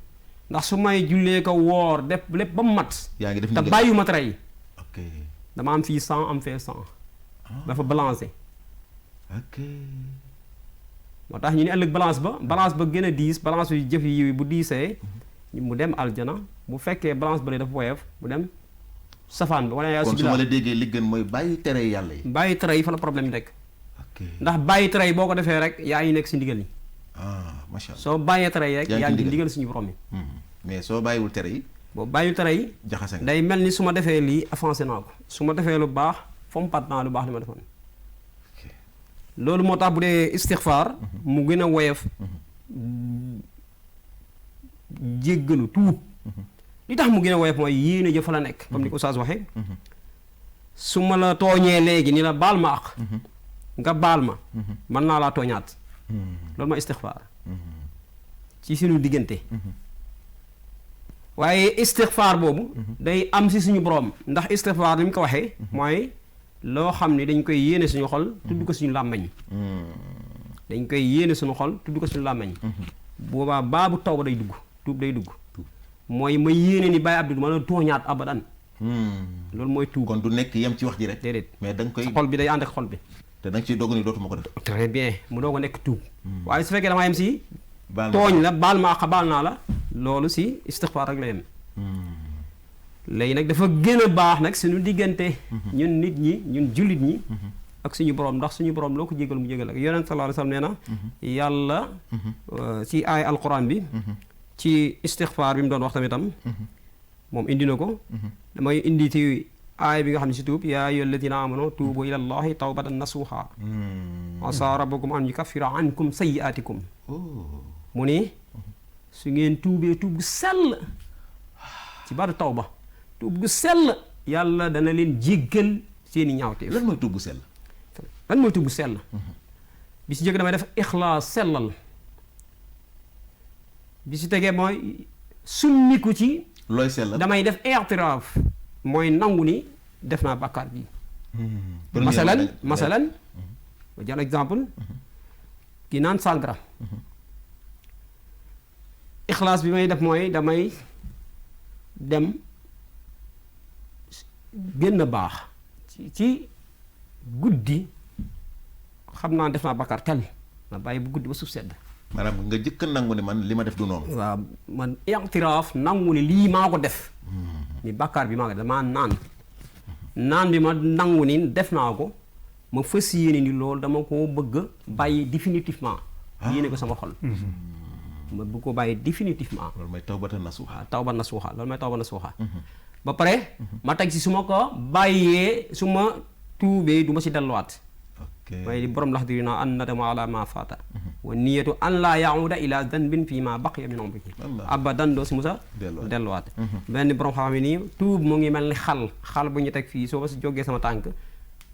ndax su may jullee ko woor def lépp ba mu mat. yaa ngi def te bàyyiwuma tere yi. ok dama am fii 100 am fee 100. dafa balancé. ok moo tax ñu ne ëllëg balance ba gën a diis balance yu jëf yi bu diisee. mu dem aljana bu fekkee balance ba dafa woyof mu dem safaan bi. wala yaa kon su ma la déggee li gën mooy bàyyi tere yàlla yi. bàyyi tere yi fa la problème yi nekk. ok ndax bàyyi tere yi boo ko defee rek yaa ngi nekk si ndigal yi. macha allah soo bàyyee tere yi rek yaa ngi ndigal suñu borom yi. mais soo bàyyiwul tere yi. boo bàyyiwul tere yi. jaxase nga day mel ni su ma defee lii avancé naa ko su ma defee lu baax fompat naa lu baax li ma defoon. loolu moo tax bu dee istixfaar mu gën a woyof. jéggalu tuub li tax mu gën a woyof mooy yéene ja fa la nekk comme ni ko Oustaz waxee su ma la tooñee léegi ni la baal ma àq nga baal ma mën naa laa tooñaat loolu mooy istixfaar ci suñu diggante waaye istixfaar boobu day am si suñu borom ndax istixfaar ni mu ko waxee mooy loo xam ni dañ koy yéene suñu xol tudd ko suñu làmmañ dañ koy yéene suñu xol tudd ko suñu làmmañ boobaa baabu tawba day dugg tuub day dugg mooy ma yéene ni Baye Abdou ma la tooñaat abadan loolu mooy tuub kon du nekk yem ci wax ji rek déedéet mais da nga koy xol bi day ànd ak xol bi te da nga ciy doog ni dootuma ko def très bien mu doog a nekk tuub waaye su fekkee damaa yem si baal tooñ la baal ma àq baal naa la loolu si istixfaar rek la yem léegi nag dafa gën a baax nag suñu diggante ñun nit ñi ñun jullit ñi ak suñu borom ndax suñu borom loo ko jégal mu jégal ak yonent sallallahu alayhi wasallam nee na yàlla ci aay alquran bi ci istixfaar bi mu doon wax tamitam moom indi na ko damay indi ci aay bi nga xam ne si tuub yaa ayyuhal ladina amanu tuubu ila allahi tawbatan nasuha asa rabbukum an yukaffira ankum sayyi'atikum mu ni su ngeen tuubee tuub gu sell ci baatu tawba tuub gu sell yàlla dana leen jéggal seeni ñaawteef. lan mooy tuub gu sell lan mooy tuub gu sell bi si jëkk damay def ixlaas sellal bi si tegee mooy summiku ci looy sellal damay def i'tiraaf mooy nangu ni def naa bàkkaar bi masalan ma jël exemple ki naan sàngara ixlaas bi may def mooy damay dem gën a baax ci guddi xam naa def naa bàkkaar tel ma bàyyi bu guddi ba suuf sedd maanaam nga jëkk nangu ne man li ma def du noonu waaw man i'tiraaf nangu ni lii maa ko def ni bàkkaar bi maa ko def damaa naan bi ma nangu ni def naa ko ma fas yéene ni loolu dama ko bëgg bàyyi définitivement yéene ko sama xol ma bëgg ko bàyyi définitivement loolu mooy tawbatan nasuha loolu mooy tawba nasuha ba pare ma teg si su ma ko bàyyee su ma tuubee du ma si delluwaat mooy di borom lax diri naa an nadama ala ma faata wa niyatu an laa yahuda ila danbin fii ma baqiya min umrihi abadan doo si musa delluwaat benn borom xam ne nii tuub mu ngi mel ni xal bu ñu teg fii soo ma si jógee sama tànk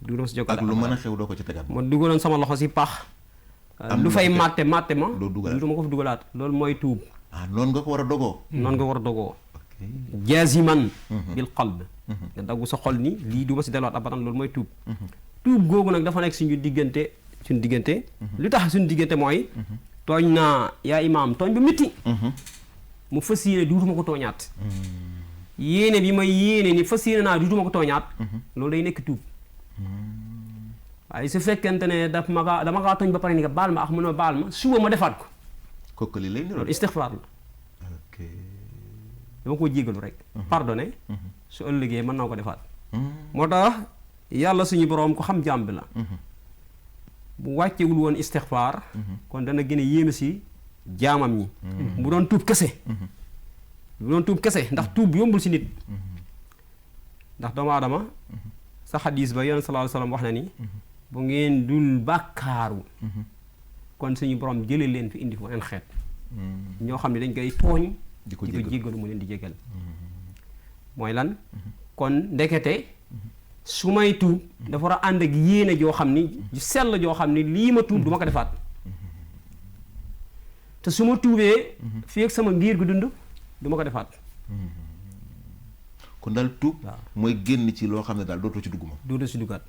du ma si jóg ak lu mën a xew doo ko ci tegaat ma dugaloon sama loxo si pax lu fay màtte ma du ma ko fi dugalaat loolu mooy tuub noonu nga ko war a dogoo noonu nga war a dogoo jaziman bil qalb nga daggu sa xol ni lii du ma si delluwaat abadan loolu mooy tuub tuub googu nag dafa nekk suñu diggante lu tax suñu diggante mooy tooñ naa yaa imaam tooñ bu métti mu fas yéene duutuma ko tooñaat yéene bi ma yéene ni fas yéene naa duutuma ko tooñaat loolu day nekk tuub waaye su fekkente ne dama kaa tooñ ba pare ni nga baal ma ak mu ne baal ma suba ma defaat ko kooku li lay niroon loolu istixfaar la dama koo jégalu rek pardonné su ëllëgee mën naa ko defaat moo tax yàlla suñu boroom ko xam jaam bi la bu wàccewul woon istixfaar kon dana gën a yéeme si jaamam ñi bu doon tuub kese bu doon tuub kese ndax tuub yombul si nit ndax doomu aadama sa xadiis ba yonent sallallahu alayhi wasallam wax na ni bu ngeen dul bàkkaaru kon suñu borom jëlee leen fi indi fi beneen xeet ñoo xam ne dañ koy tooñ di ko jéggalu mu leen di jéggal mooy lan kon ndekete su may tuub dafa war a ànd ak yéene joo xam ni sell joo xam ni lii ma tuub du ma ko defaat te su ma tuubee fii ak sama ngir gu dund du ma ko defaat kon daal tuub mooy génn ci loo xam ne daal dootoo ci dugg ma dootoo ci duggaat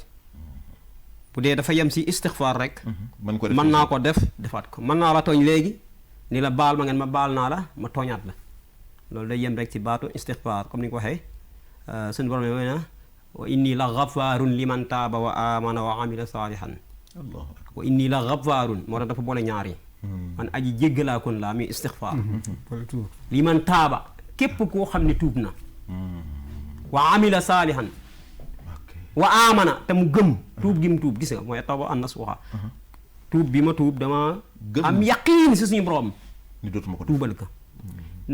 bu dee dafa yem si istixfaar rek mën naa ko defaat ko mën naa la tooñ léegi ni la baal ma ngeen ma baal naa la ma tooñaat la loolu day yem rek ci baatu istixfaar comme ni nga ko waxee suñu borom mooy na wa inni la gafaarun liman taaba wa amana wa amila saalihan wa inni la gafaarun moo tax dafa boole ñaar yi man aji jéggalaa kon laa muy istixfaar liman taaba képp koo xam ne tuub na wa amila saalihan wa amana te mu gëm tuub gi mu tuub gis nga mooy tawba an nasuha tuub bi ma tuub dama am yaqiin si suñu borom ni dootuma ko tuubal ko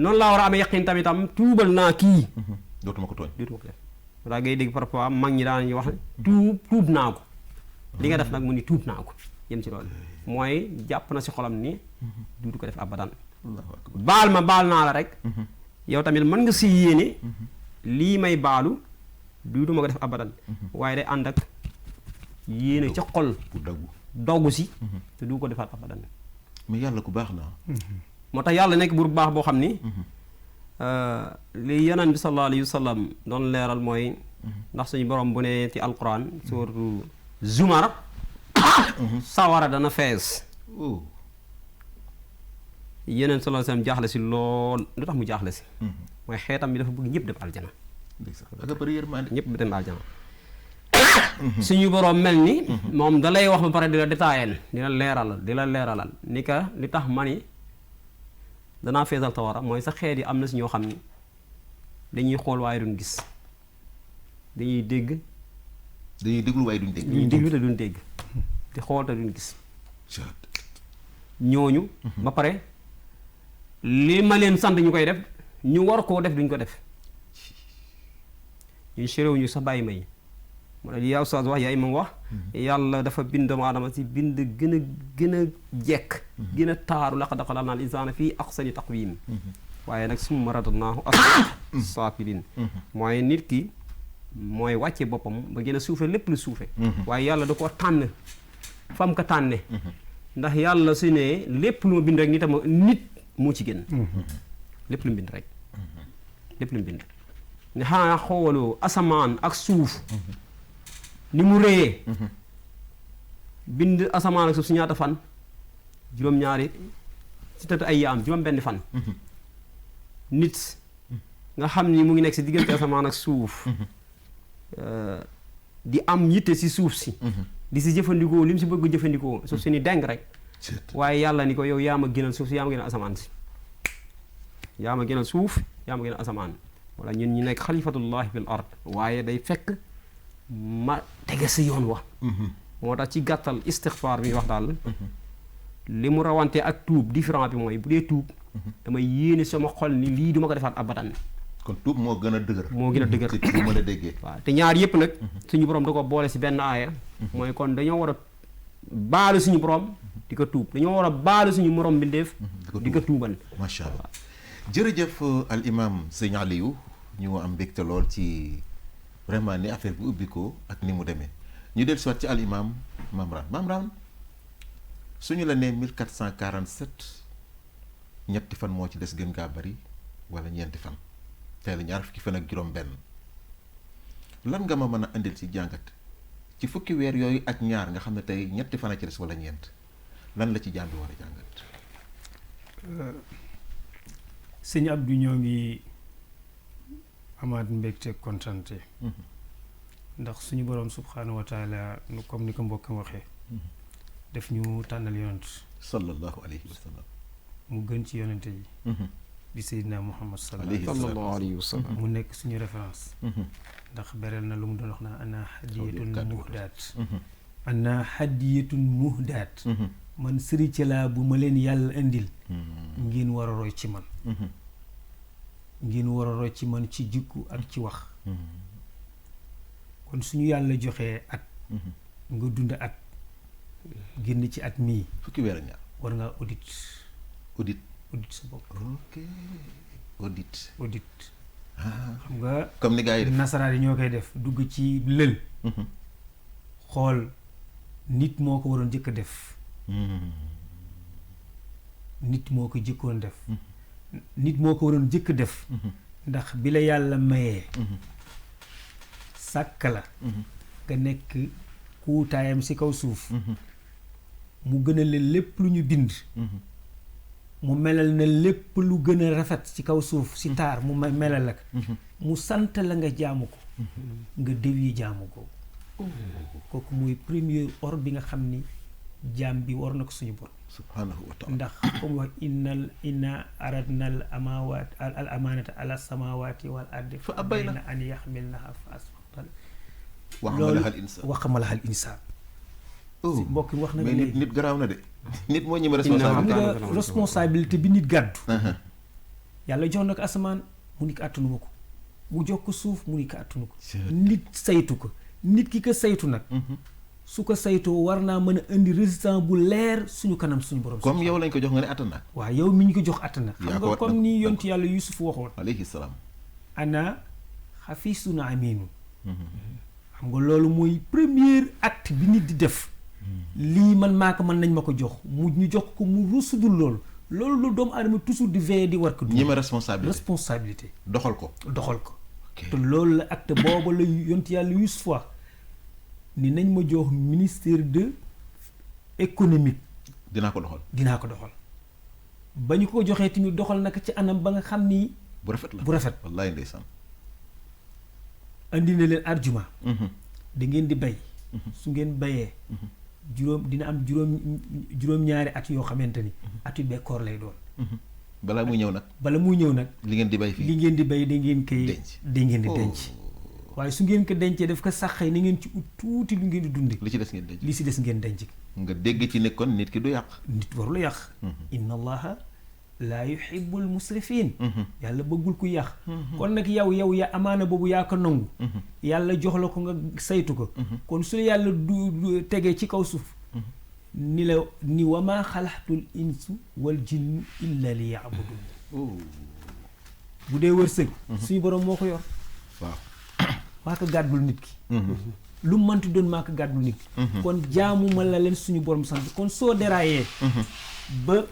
noonu laa war a amee yaqiin tamitam tuubal naa kii dootuma ko tooñ dootuma ko def daa ngay dégg parfois mag ñi daan ñu wax ne tuub naa ko li nga def nag mu ni tuub naa ko yem ci loolu mooy jàpp na si xolam ni duutu ko def abadan baal naa la rek yow tamit mën nga si yéene lii may baalu duutuma ko def abadan waaye day ànd ak yéene ca xol doggu si te du ko defaat abadan mais yàlla ku baax la moo tax yàlla nekk buur bu baax boo xam ni li yonent bi sallallahu alayhi wa sallam doon leeral mooy ndax suñu borom bu ne ci alquran suratu Zumar sawara dana fees yeneen sallallahu alayhi wa sallam jaaxle si lool lu tax mu jaaxle si mooy xeetam bi dafa bëgg ñëpp dem aljana ñëpp dem aljana suñu boroom mel ni moom da lay wax ba pare di la détaillé di la leeralal ni ka li tax ma ni danaa feesal sawara mooy sa xeet yi am na si ñoo xam ni dañuy xool waaye duñ gis dañuy déglu waaye duñ dégg dañuy déglu te duñ dégg di xool te duñ gis ñooñu ba pare li ma leen sant ñu koy def ñu war koo def duñ ko def ñu séréw ñu sax bàyyi may moo tax yaa ustaas wax yaa imam wax yàlla dafa bind doomu aadama si bind gën a jekk gën a taaru laqad xalaqnaa al insaana fii ahsani taqwiim waaye nag summa radadnaahu asfala saafiliin mooy nit ki mooy wàcce boppam ba gën a suufe lépp lu suufe waaye yàlla da ko tànn fam ko tànne ndax yàlla su ne lépp lu ma bind rek nit moo ci gën lépp lu mu bind rek lépp lu mu bind ne xanaa xooloo asamaan ak suuf ni mu réyee bind asamaan ak suuf si ñaata fan juróom-ñaari si tëdd ay yaam juróom-benn fan nit nga xam ni mu ngi nekk si diggante asamaan ak suuf di am yitte si suuf si di si jëfandikoo li mu si bëgg jëfandikoo suuf si ni deng rek waaye yàlla ni ko yow yaa ma gënal suuf si yaa ma gënal asamaan si yaa ma gënal suuf yaa ma gënal asamaan wala ñun ñu nekk xalifatullahi fil ard waaye day fekk ma tege si yoon wa moo tax ci gàttal istixfaar bi wax daal li mu rawante ak tuub différent bi mooy bu dee tuub damay yéene sama xol ni lii duma ko defaat abadan kon tuub moo gën a dëgër ci ma la déggee waaw te ñaar yëpp nag suñu borom da ko boole si benn aaya mooy kon dañoo war a baalu suñu borom di ko tuub dañoo war a baalu suñu morom bindeef di ko tuubal macha allah jërëjëf al imam sëñ Aliou ñu am mbégte lool ci vraiment ni affaire bi ubbi ko ak ni mu demee ñu del soit ci al imam Mamran suñu la nee 1447 ñetti fan moo ci des gën gaa bari wala ñeenti fan tey la ñaar fukki fan ak juróom benn lan nga ma mën a indil ci jàngat ci fukki weer yooyu ak ñaar nga xam ne tey ñetti fan a ci des wala ñeent lan la ci jaam bi war a jàngat sëñ Abdou ñoo ngi amaat mbégte kontante ndax suñu boroom subhaanahu wa taala comme ni ko mbokkam waxee def ñu tànnal yonent sallallahu alayhi wa sallam mu gën ci yonente yi di Seydina Muhammad sallallahu alayhi wa sallam mu nekk suñu référence ndax bereel na lu mu doon wax naa ana hadiyatun muhdaat ana hadiyatun muhdaat man sëriñ laa bu ma leen yàlla indil ngeen war a roy ci man ngeen war a roy ci man ci jikku ak ci wax kon suñu yàlla joxee at nga dund at génn ci at mii fukki weer ak ñaar war ngaa audit sa bopp ok audit xam nga comme ni gars yi def nasaraan yi ñoo koy def dugg ci lël xool nit moo ko waroon jëkk a def nit moo ko jëkkoon def nit moo ko waroon jëkk def ndax bi la yàlla mayee sàkk la nga nekk kuutaayam ci kaw suuf mu gën a leen lépp lu ñu bind mu melal na lépp lu gën a rafet ci kaw suuf ci taar mu melal ak mu sant la nga jaamu ko nga déwi jaamu ko kooku mooy premier or bi nga xam ni jaam bi war na ko suñu borom subhanahu wa taala ndax comme wax inna aradna al amanata ala samawati wal ardi fa abayna an yaxmilnaha fa asfaqna waxamalaha al insaan mbokk mi wax na mais nit garaaw na de nit moo ñeme responsabilité xam nga responsabilité bi nit gàddu yàlla jox na ko asamaan mu ni ko àttanuma ko mu jox ko suuf mu ni ko àttanu ko nit saytu ko nit ki ko saytu nag su ko saytoo war naa mën a indi résultat bu leer suñu kanam suñu borom comme yow lañ ko jox nga ne àttan naa waaw yow mi ñu ko jox àttan na xam nga comme ni yontu yàlla Yuusuf waxoon alayhi salaam ana xafisun aminu xam nga loolu mooy premier acte bi nit di def lii man maa ko mën nañ ma ko jox mu ñu jox ko mu rusudul loolu doomu aadama toujours di veiller di war ko ñi ma responsabilité doxal ko te loolu la acte booba la yontu yàlla Yuusuf wax ni nañ ma jox ministère de économique dinaa ko doxal ba ñu ko joxee tamit doxal naka ci anam ba nga xam ni bu rafet wallaay ndeysaan andi na leen argument da ngeen di bay su ngeen bayee dina am juróom-ñaari at yoo xamante ni atu bekkoor lay doon balaa muy ñëw nag li ngeen di bay fii li ngeen di bay da ngeen koy denc waaye su ngeen ko dencee daf ko saxee na ngeen ci ut tuuti lu ngeen di dundi li ci des ngeen denc nga dégg ci ne kon nit ki du yàq nit warul yàq inna allaha laa yuhibbul musrifin yàlla bëggul ku yàq kon nag yow ya amaana boobu yaa ko nangu yàlla jox la ko nga saytu ko kon su yàlla du tegee ci kaw suuf ni wa maa xalaxtul insu wal jinnu illa li yaabudun bu dee wërsëg suñu borom moo ko yor waaw maa ko gàddul nit ki lu mu mënti doon maa ko gàddul nit ki kon jaamuma la leen suñu borom sant kon soo déraillé ba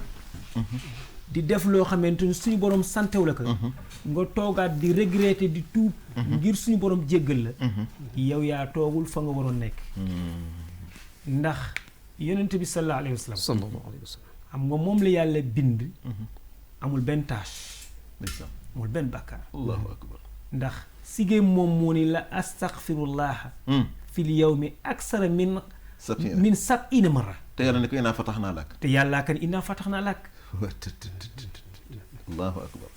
di def loo xamante ni suñu borom santew la ko nga toogaat di regretter di tuub ngir suñu borom jéggal la yow yaa toogul fa nga waroon nekk ndax yonent bi sallallahu alayhi wa sallam xam nga moom la yàlla bind amul benn tâche amul benn bàkkaar allahu akbar ndax sigéem moom moo ni la astaghfirullaha fil yawmi aksara min sab'ina marra te yàlla ne ko innaa fatahnaa lak te yàllaa kan innaa fatahnaa lak allahu akbar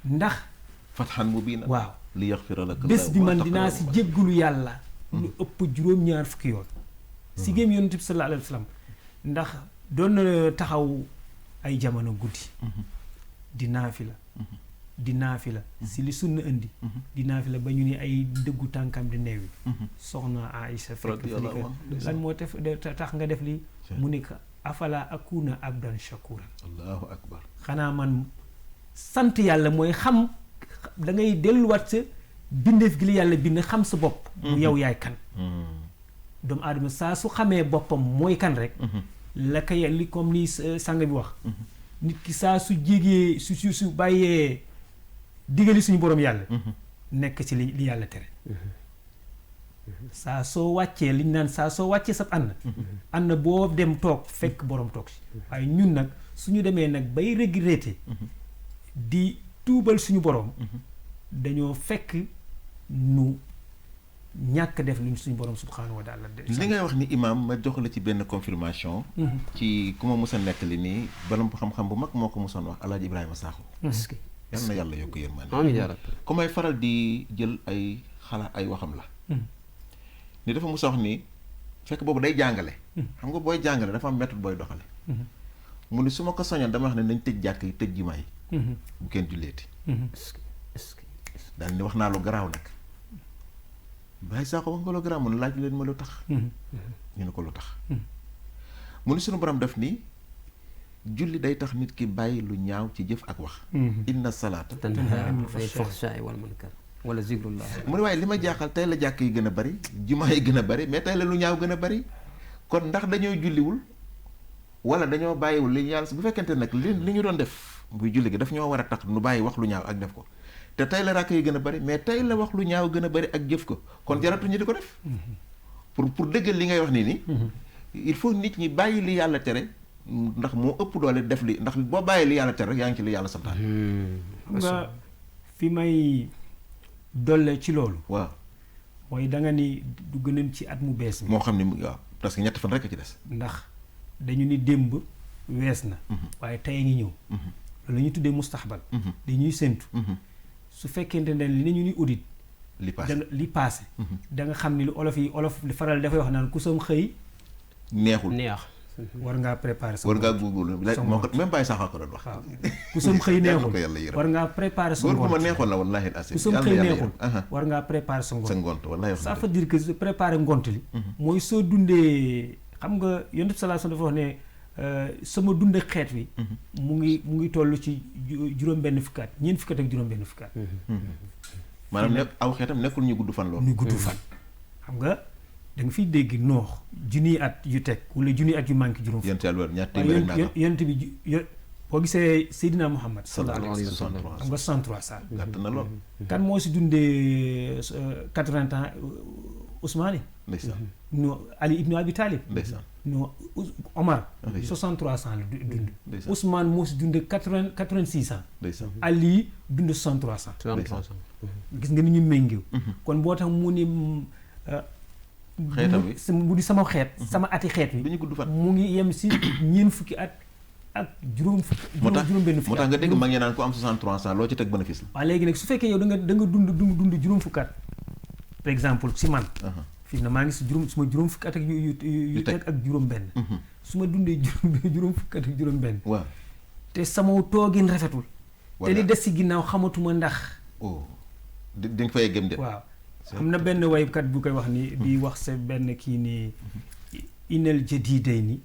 ndax fathan mubiinan waaw li yaghfira laka bés bi man dinaa si jéggalu yàlla lu ëpp juróom-ñaar fukki yoon sigéem yonent bi sallallahu alayhi wa sallam ndax doon na taxaw ay jamono guddi di naafila si li sunna indi di naafila ba ñu ni ay dëggu tànkam di neewi soxna Aïcha fekk lan moo tax nga def li mu ne ko afala akuna abdan shakuran allahu akbar xanaa man sant yàlla mooy xam da ngay delluwaat sa bindeef gi la yàlla bind xam sa bopp mu yow yaay kan doomu aadama saa su xamee boppam mooy kan rek la ko li comme ni sang bi wax nit ki saa su jégee su bàyyee digali suñu borom yàlla nekk ci li yàlla tere saa soo wàccee liñ naan saa soo wàccee sab ànd boo dem toog fekk borom toog si waaye ñun nag suñu demee nag bay regretter di tuubal suñu borom dañoo fekk nu ñàkk def luñ suñu borom subhanahu wa taala li ngay wax ni imaam ma jox la ci benn confirmation ci ku ma mos a nekk li nii borom xam-xam bu mag moo ko mosoon wax Alaaji Ibrahima Sakho yal na yàlla yokk yërmande amiin yaa rabbi ku may faral di jël ay waxam la ni dafa mos a wax ni fekk boobu day jàngale xam nga booy jàngale dafa am méthode booy doxale mu ni su ma ko soñoon dama wax ne nañ tëj jàkk yi tëj jumaa yi bu kenn julleeti daal ni wax naa lu garaaw nag bàyyi saa ko wax nga lu garaaw mu ne laaj leen ma lu tax ñu ne ko lu tax mu ni suñu borom def nii julli day tax nit ki bàyyi lu ñaaw ci jëf ak wax inna salaata tanhaa anil fahshaa'i wal munkar wala zikrullah. mu ne waaye li ma jaaxal tey la jàkk yi gën a bari jumaa yi gën a bari mais tey la lu ñaaw gën a bari kon ndax dañoo julliwul wala dañoo bàyyiwul li yàlla bu fekkente nag li ñu doon def buy julli gi daf ñoo war a tax nu bàyyi wax lu ñaaw ak def ko te tey la ràkk yi gën a bari mais tey la wax lu ñaaw gën a bari ak jëf ko kon jaratu ñu di ko def pour dëggal li ngay wax nii nii il faut nit ñi bàyyi li yàlla tere ndax moo ëpp doole def li ndax boo bàyyi li yàlla tere rek yaa ngi ci li yàlla santaan xam nga fi may dolle ci loolu waaw mooy da nga ni dugg nañ ci at mu bees mi moo xam ne waaw parce que ñetti fan rek a ci des ndax dañu ni démb wees na waaye tey ngi ñëw loolu la ñu tuddee mustaxbal di ñuy séntu su fekkente ne li ñu ni audit li passé da nga xam ni lu olof li faral dafay wax naan ku sam xëy neexul war ngaa préparer sa war ngaa góorgóorlu moo ko même bàyyi sax ko doon wax waaw ku sam xëy neexul war ngaa préparer sa ngont góor gu ma neexoon la wallaahi ku sam xëy neexul war ngaa préparer sa ngont wallaahi ça veut dire que préparer ngont li mooy soo dundee xam nga Yonent bi sallallahu alayhi wasallam dafa wax ne sama dund xeet wi mu ngi toll ci juróom-benn fukkaat ñeent fukkaat ak juróom-benn fukkaat maanaam nekk aw xeetam nekkul ñu gudd fan loolu ñu gudd fan xam nga da nga fiy dégg noox junniy at yu teg wala junniy at yu manqué juróom yonent bi boo gisee Seydina Muhammad sallallahu alayhi wa sallam xam nga 63 saal gàtt na lool kan moo si dundee 80 ans Ousmane ndeysaan no Ali ibnu Abi Talib ndeysaan no Omar 63 ans la dund Ousmane moo si dundee 86 ans ndeysaan Ali dund 63 ans gis nga ni ñu méngeew kon boo tax mu ni xeetam wi bu di sama xeet sama ati xeet wi du ñu gudd fan mu ngi yem si ñeent fukki at ak juróom benn fukki moo tax nga dégg mag ñi naan ku am 63 ans loo ci teg bénéfice la waaw léegi nag su fekkee yow da nga dund juróom fukki at par exemple si man fii na maa ngi si suma juróom fukki at ak yu teg ak juróom benn su ma dundee juróom fukki at ak juróom benn waaw te sama toogin rafetul te li des si ginnaaw xamatuma ndax di nga fay gëm de waaw am na benn waykat bu koy wax ni di wax sa benn kii ni inal jadiday ni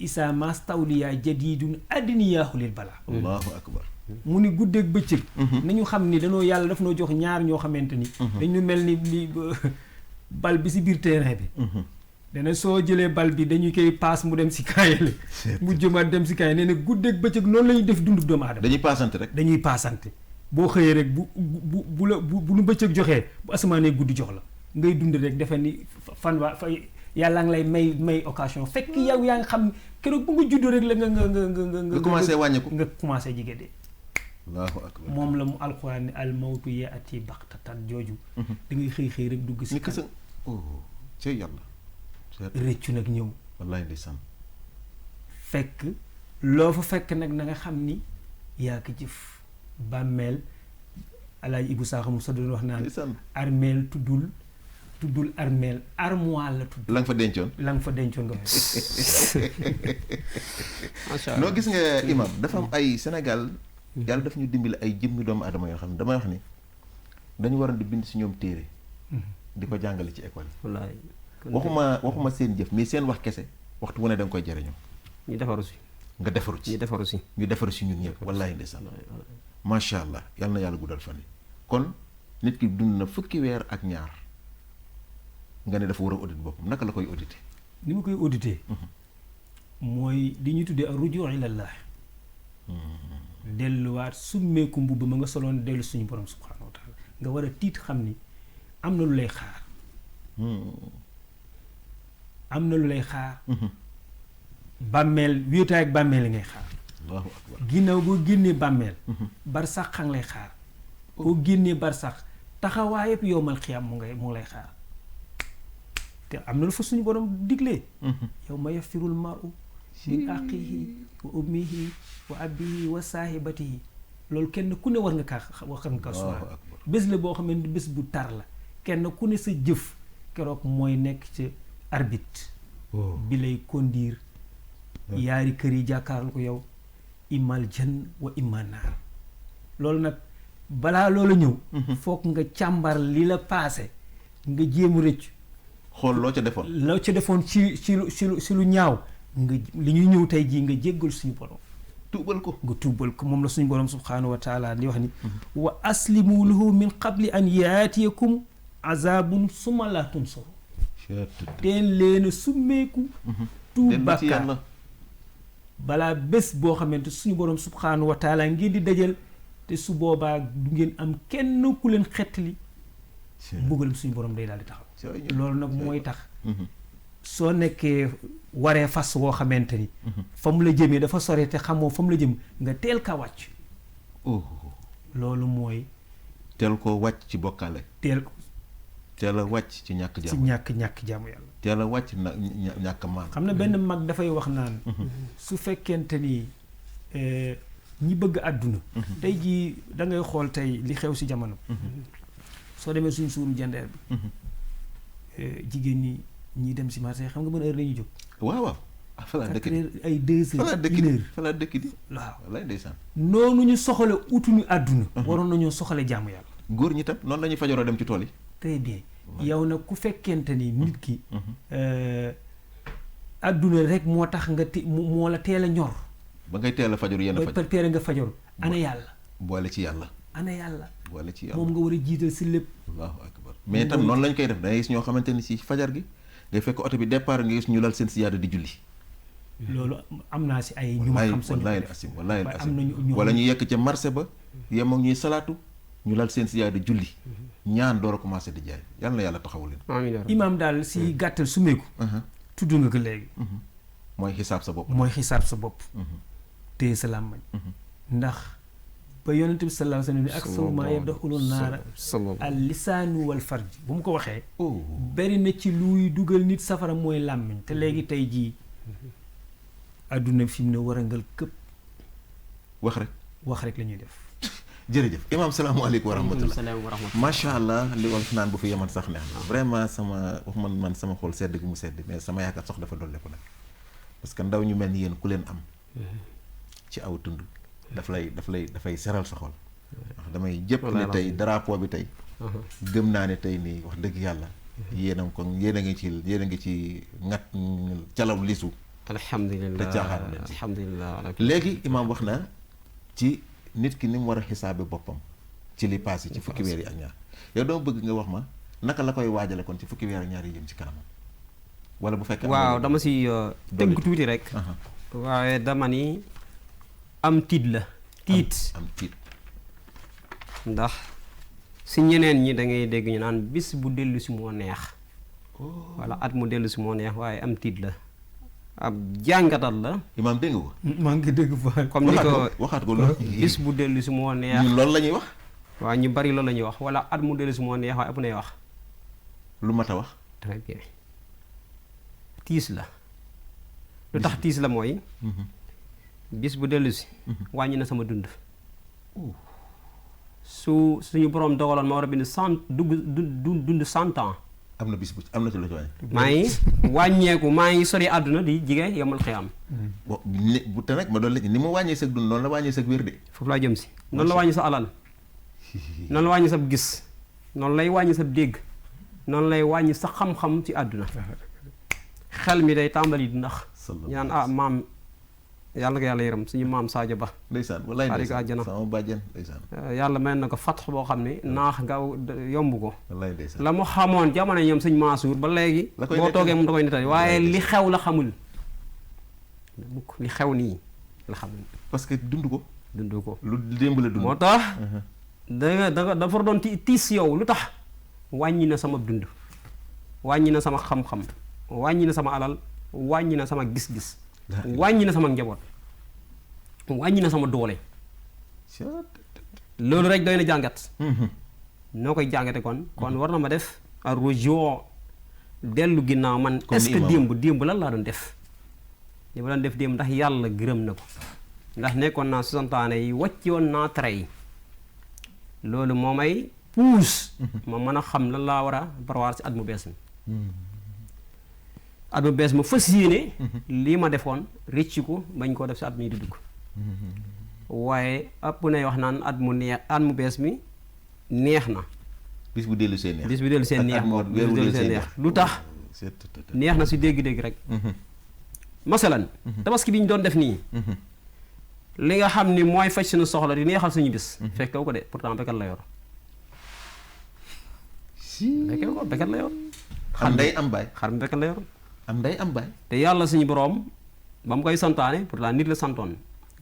isa mastawliya jadidun addiniyaahu lil bala allahu akbar mu ni guddeeg bëccëg nañu xam ni dañoo yàlla daf noo jox ñaar ñoo xamante ni dañu mel ni bal bi si biir terrain bi dana soo jëlee bal bi dañu koy paas mu dem si kaayale mu jëmaat dem si kaayale nee na guddeeg bëccëg noonu la ñuy def dundub doomu aadama dañuy paasante rek dañuy paasante boo xëyee rek bu lu bëccëg joxee bu asamaanee guddi jox la ngay dund rek defe ni fa yàlla ngi lay may occasion fekk yow yaa ngi xam keroog bu nga juddoo rek la nga commencé wàññeeku nga commencé jige de allahu akbar moom la mu alxuraan ni al mawtu yaati baxtatan jooju da ngay xëy rek dugg si kan ci yàlla rëccu nag ñëw wallahi ndeysaan fekk loo fa fekk nag na nga xam ni yaa ko jëf bàmmeel Alaaji Ibu Saaxo mu sa doon wax naan armeel tuddul armeel armoire la tudd la nga fa dencoon nga noo gis nga imam dafa am ay Sénégal yàlla daf ñu dimbali ay jëmmi doomu adama yoo xam ne damay wax ni dañu waroon di bind si ñoom téere di ko jàngale ci école yi waxuma seen jëf mais seen wax kese waxtu wu ne da nga koy jëriñoo ñu defaru si nga defaru ci ñu defaru si ñun ñëpp wallaahi ndeysaan macha allah yal na yàlla guddal fan yi kon nit ki dund na fukki weer ak ñaar nga ne dafa war a audit boppam naka la koy audité ni mu koy audité mooy li ñuy tuddee ar-rujuu ilallah delluwaat summeeku mbubb ma nga soloon dellu suñu borom subhaanahu wa taala nga war a tiit xam ni am na lu lay xaar am na lu lay xaar bàmmeel wéetaay ak bàmmeel yi ngay xaar allahu akbar ginnaaw boo génnee bàmmeel barsax xang lay xaar boo génnee barsax taxawaay yëpp yowmal xiyaam mu ngi lay xaar te am na lu fa suñu borom diglee yawma yafirul mar'u min axiihi wa ummihi wa abihi wa saahibatihi loolu kenn ku ne war nga kaa suwaar bés la boo xam ne bés bu tar la kenn ku ne sa jëf keroog mooy nekk ca arbitre bi lay conduire yaari kër yi jàkkaarlu ko yow immal jan wa imma naar loolu nag balaa loolu ñëw foog nga càmbar li la paase nga jéemu rëcc xool loo ca defoon ci lu ñaaw nga li ñuy ñëw tey jii nga jéggal suñu borom tuubal ko moom la suñu borom subhaanahu wa taala di wax ni wa aslimu lahu min qabli an yaatiyakum azabun summa la tunsaru teen leen a summeeku tuub bàkkaar balaa bés boo xamante suñu borom subhaanahu wa taala ngeen di dajal te su boobaa du ngeen am kenn ku leen xettali mbugalam suñu borom day daal di taxaw loolu nag mooy tax soo nekkee waree fas woo xamante ni fa mu la jëmee dafa sore te xamoo fa mu la jëm nga teel ka wàcc loolu mooy teel ko wàcc ci bokkaale teel a wàcc ci ñàkk jaamu yàlla teel a wàcc ñàkk maan xam na benn mag dafay wax naan su fekkente ni ñi bëgg àdduna tey jii da ngay xool tey li xew si jamono soo demee suñ suuru jandeer bi jigéen ñi dem si marché xam nga mën heure la ñuy jóg waaw fa laa dëkk di ay 2 heures fa laa dëkk di waaw wallaay ndeysaan noonu ñu soxale utuñu àdduna waroon nañoo soxale jaamu yàlla góor ñi tam noonu la ñuy fajaroo dem ci tool yi très bien yow nag ku fekkente ni nit ki àdduna rek moo tax nga moo la teel a ñor ba ngay teel a fajaru yenn fajar teel a nga fajaru ana yàlla boole ci yàlla moom nga war a jiital si lépp allahu akbar mais tam noonu lañ koy def dangay gis ñoo xamante ni si fajar gi ngay fekk oto bi départ nga gis ñu lal seen siyaada di julli loolu am naa si ay ñu ma xam sa wallaahi asim wala ñu yekk ca marché ba yem ak ñuy salaatu ñu lal seen siyaada di julli ñaan door a commencé di jaay yal na yàlla taxawu leen imaam daal si gàttal sumeeku tudd nga ko léegi mooy xisaab sa bopp téye sa làmmañ ndax ba yonent bi sallallahu alayhi wa sallam ni aksaru maa yadxulun naara al lisaanu wal farj bu mu ko waxee bari na ci luy dugal nit safara mooy làmmiñ te léegi tey jii àdduna fi mu ne warangal këpp wax rek la ñuy def jërëjëf imaam salaamaaleykum wa rahmatullah macha allah li wolof naan bu fi yeman sax neex na vraiment sama wax man sama xol sedd gi mu sedd mais sama yaakaar sox dafa dolleeku nag parce que ndaw ñu mel ni yéen ku leen am ci aw tund dafay seral sa xol wax damay jëpp ne tey drapeau bi tey gëm naa ne tey nii wax dëgg yàlla yéen a ngi ci ngat calaw lisu alhamdulilah te caaxaan leen ci alhamdulilah léegi imaam wax na ci nit ki ni mu war a xisaabe boppam ci li passé ci fukki weer yi ak ñaar yow doo bëgg nga wax ma naka la koy waajale kon ci fukki weer ak ñaar yi jëm ci kanamam wala bu fekkee waaw dama si tënk tuuti rek waaye dama ni am tiit la am tiit ndax si ñeneen ñi da ngay dégg ñu naan bis bu dellu si moo neex wala at mu dellu si moo neex waaye am tiit la ab jàngatal la imaam dégg nga ko maa ngi dégg fa comme ni ko waxaat ko loolu bis bu dellu si moo neex loolu la ñuy wax waaw ñu bari loolu la ñuy wax wala at mu dellu si moo neex waaye ëpp nay wax lu mat a wax très bien tiis la lu tax tiis la mooy bis bu dellu si wàññi na sama dund suñu borom dogaloon ma war a bind dund 100 ans am na bis bu am na ci la ci wàññi maa ngi wàññeeku maa ngi sori àdduna di jige yemal xiyam bu te nag ma doon la ni mu wàññee sa dund noonu la wàññee sa wér de foofu laa jëm si noonu la wàññi sa alal noonu la wàññi sa gis noonu lay wàññi sa dégg noonu lay wàññi sa xam-xam ci àdduna xel mi day tàmbali di ndax ñaan maam yàlla ko yàlla yërëm suñu maam Sadio Ba ndeysaan wallaay ndeysaan àjjana sama bàjjen ndeysaan yàlla may na ko fatx boo xam ne naax gaaw yomb ko wallaay ndeysaan la mu xamoon jamono ñoom sëñ Mansour ba léegi boo toogee moom da koy nettali waaye li xew la xamul mukk li xew nii la xamul parce que dund ko lu démb la dund moo tax dafa doon tiis yow lu tax wàññi na sama dund wàññi na sama xam-xam wàññi na sama alal wàññi na sama gis-gis wàññi na sama njaboot wàññi na sama doole loolu rek doy na jàngat noo koy jàngate kon war na ma def a rojo dellu ginnaaw man est-ce que démb lan laa doon def li ma doon def démb ndax yàlla gërëm na ko ndax nekkoon naa 60 ans yi wàccoon naa tere yi loolu moo may puus ma mën a xam lan laa war a barawaar si at mu bees mi at mu bees ma fas yéene lii ma defoon rëcc ko bañ koo def si at mi di dugg waaye ëpp nay wax naan at mu bees mi neex na bis bu dellu seen neex bis bu dellu seen neex moom bis bu dellu seen neex lu tax neex na si dégg-dégg rek masalan tabaski bi ñu doon def nii li nga xam ni mooy faj suñu soxla di neexal suñu bis fekkew ko de pourtant bekkat la yor fekkew ko bekkat la yor am nday am baay xar mi bekkat la yor am nday am baay te yàlla suñu boroom ba mu koy santaane pourtant nit la santoon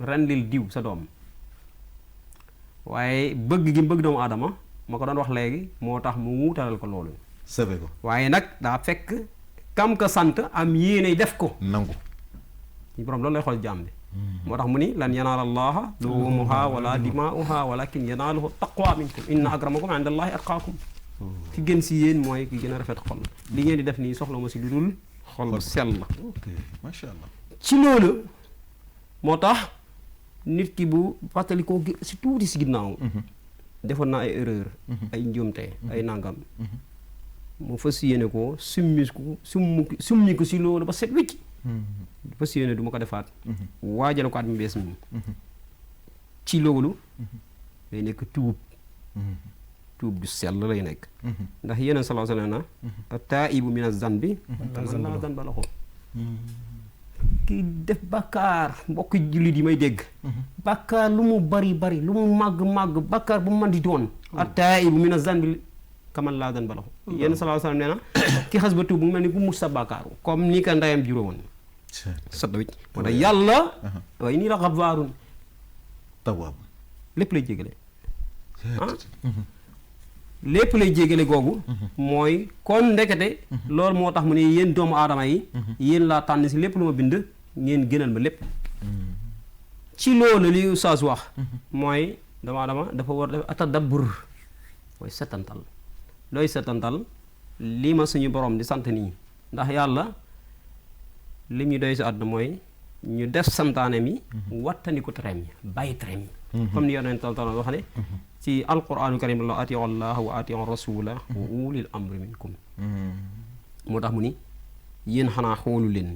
ren lil diw sa doom waaye bëgg gi mu bëgg doomu aadama ma ko doon wax léegi moo tax mu wuutalal ko loolu sëbe ko waaye nag daa fekk kam ka sant am yéene def ko nangu suñu boroom loolu lay xool jaam bi moo tax mu ni lan yanaala allaha luhumuha wala dimaa'uha walakin yanaaluhu taqwa minkum inna akramakum inda allahi atqaakum ki gën si yéen mooy ki gën a rafet xol li ngeen di def nii soxla ma si lu dul xol bu sell la macha allah ci loolu moo tax nit ki bu fàttali koo si tuuti si ginnaaw defoon na ay erreur ay njuumte ay nangam mu fas yéene ko summi ko si loolu ba set wicc fas yéene du ma ko defaat waajal ko at mi bees mi ci loolu day nekk tuub du sell lay nekk ndax yeneen sallallahu alayhi wa sallam na taa'ibu mina zanbi kaman laa zanba lahu ki def bàkkaar mbokk jullit yi may dégg bàkkaar lu mu bari lu mu màgg bàkkaar bu mu mën di doon taa'ibu mina zanbi kaman laa zanba lahu yeneen sallallahu alayhi wa sallam nee na ki xas ba tuub mu ngi mel ni bu mus sa bàkkaaru comme ni ko ndeyam juróowoon sat wicc moo tax yàlla waaye nii la xafaarun tawaab lépp lay jégale lépp lay jégale googu mooy kon ndekete loolu moo tax mu ne yéen doomu aadama yi yéen laa tànn si lépp lu ma bind ngeen gënal ma lépp ci loolu li Oustaz wax mooy doomu aadama dafa war def atadabbur mooy setantal looy setantal li ma suñu borom di sant nii ndax yàlla li ñu doy si àdduna mooy ñu def santaane mi wattandi ko tereem yi bàyyi tereem yi comme ni yonent tal wax ne ci alquranu karim la atiu allah wa atiu rasula wa ulil amri minkum moo tax mu ni yéen xanaa xoolu leen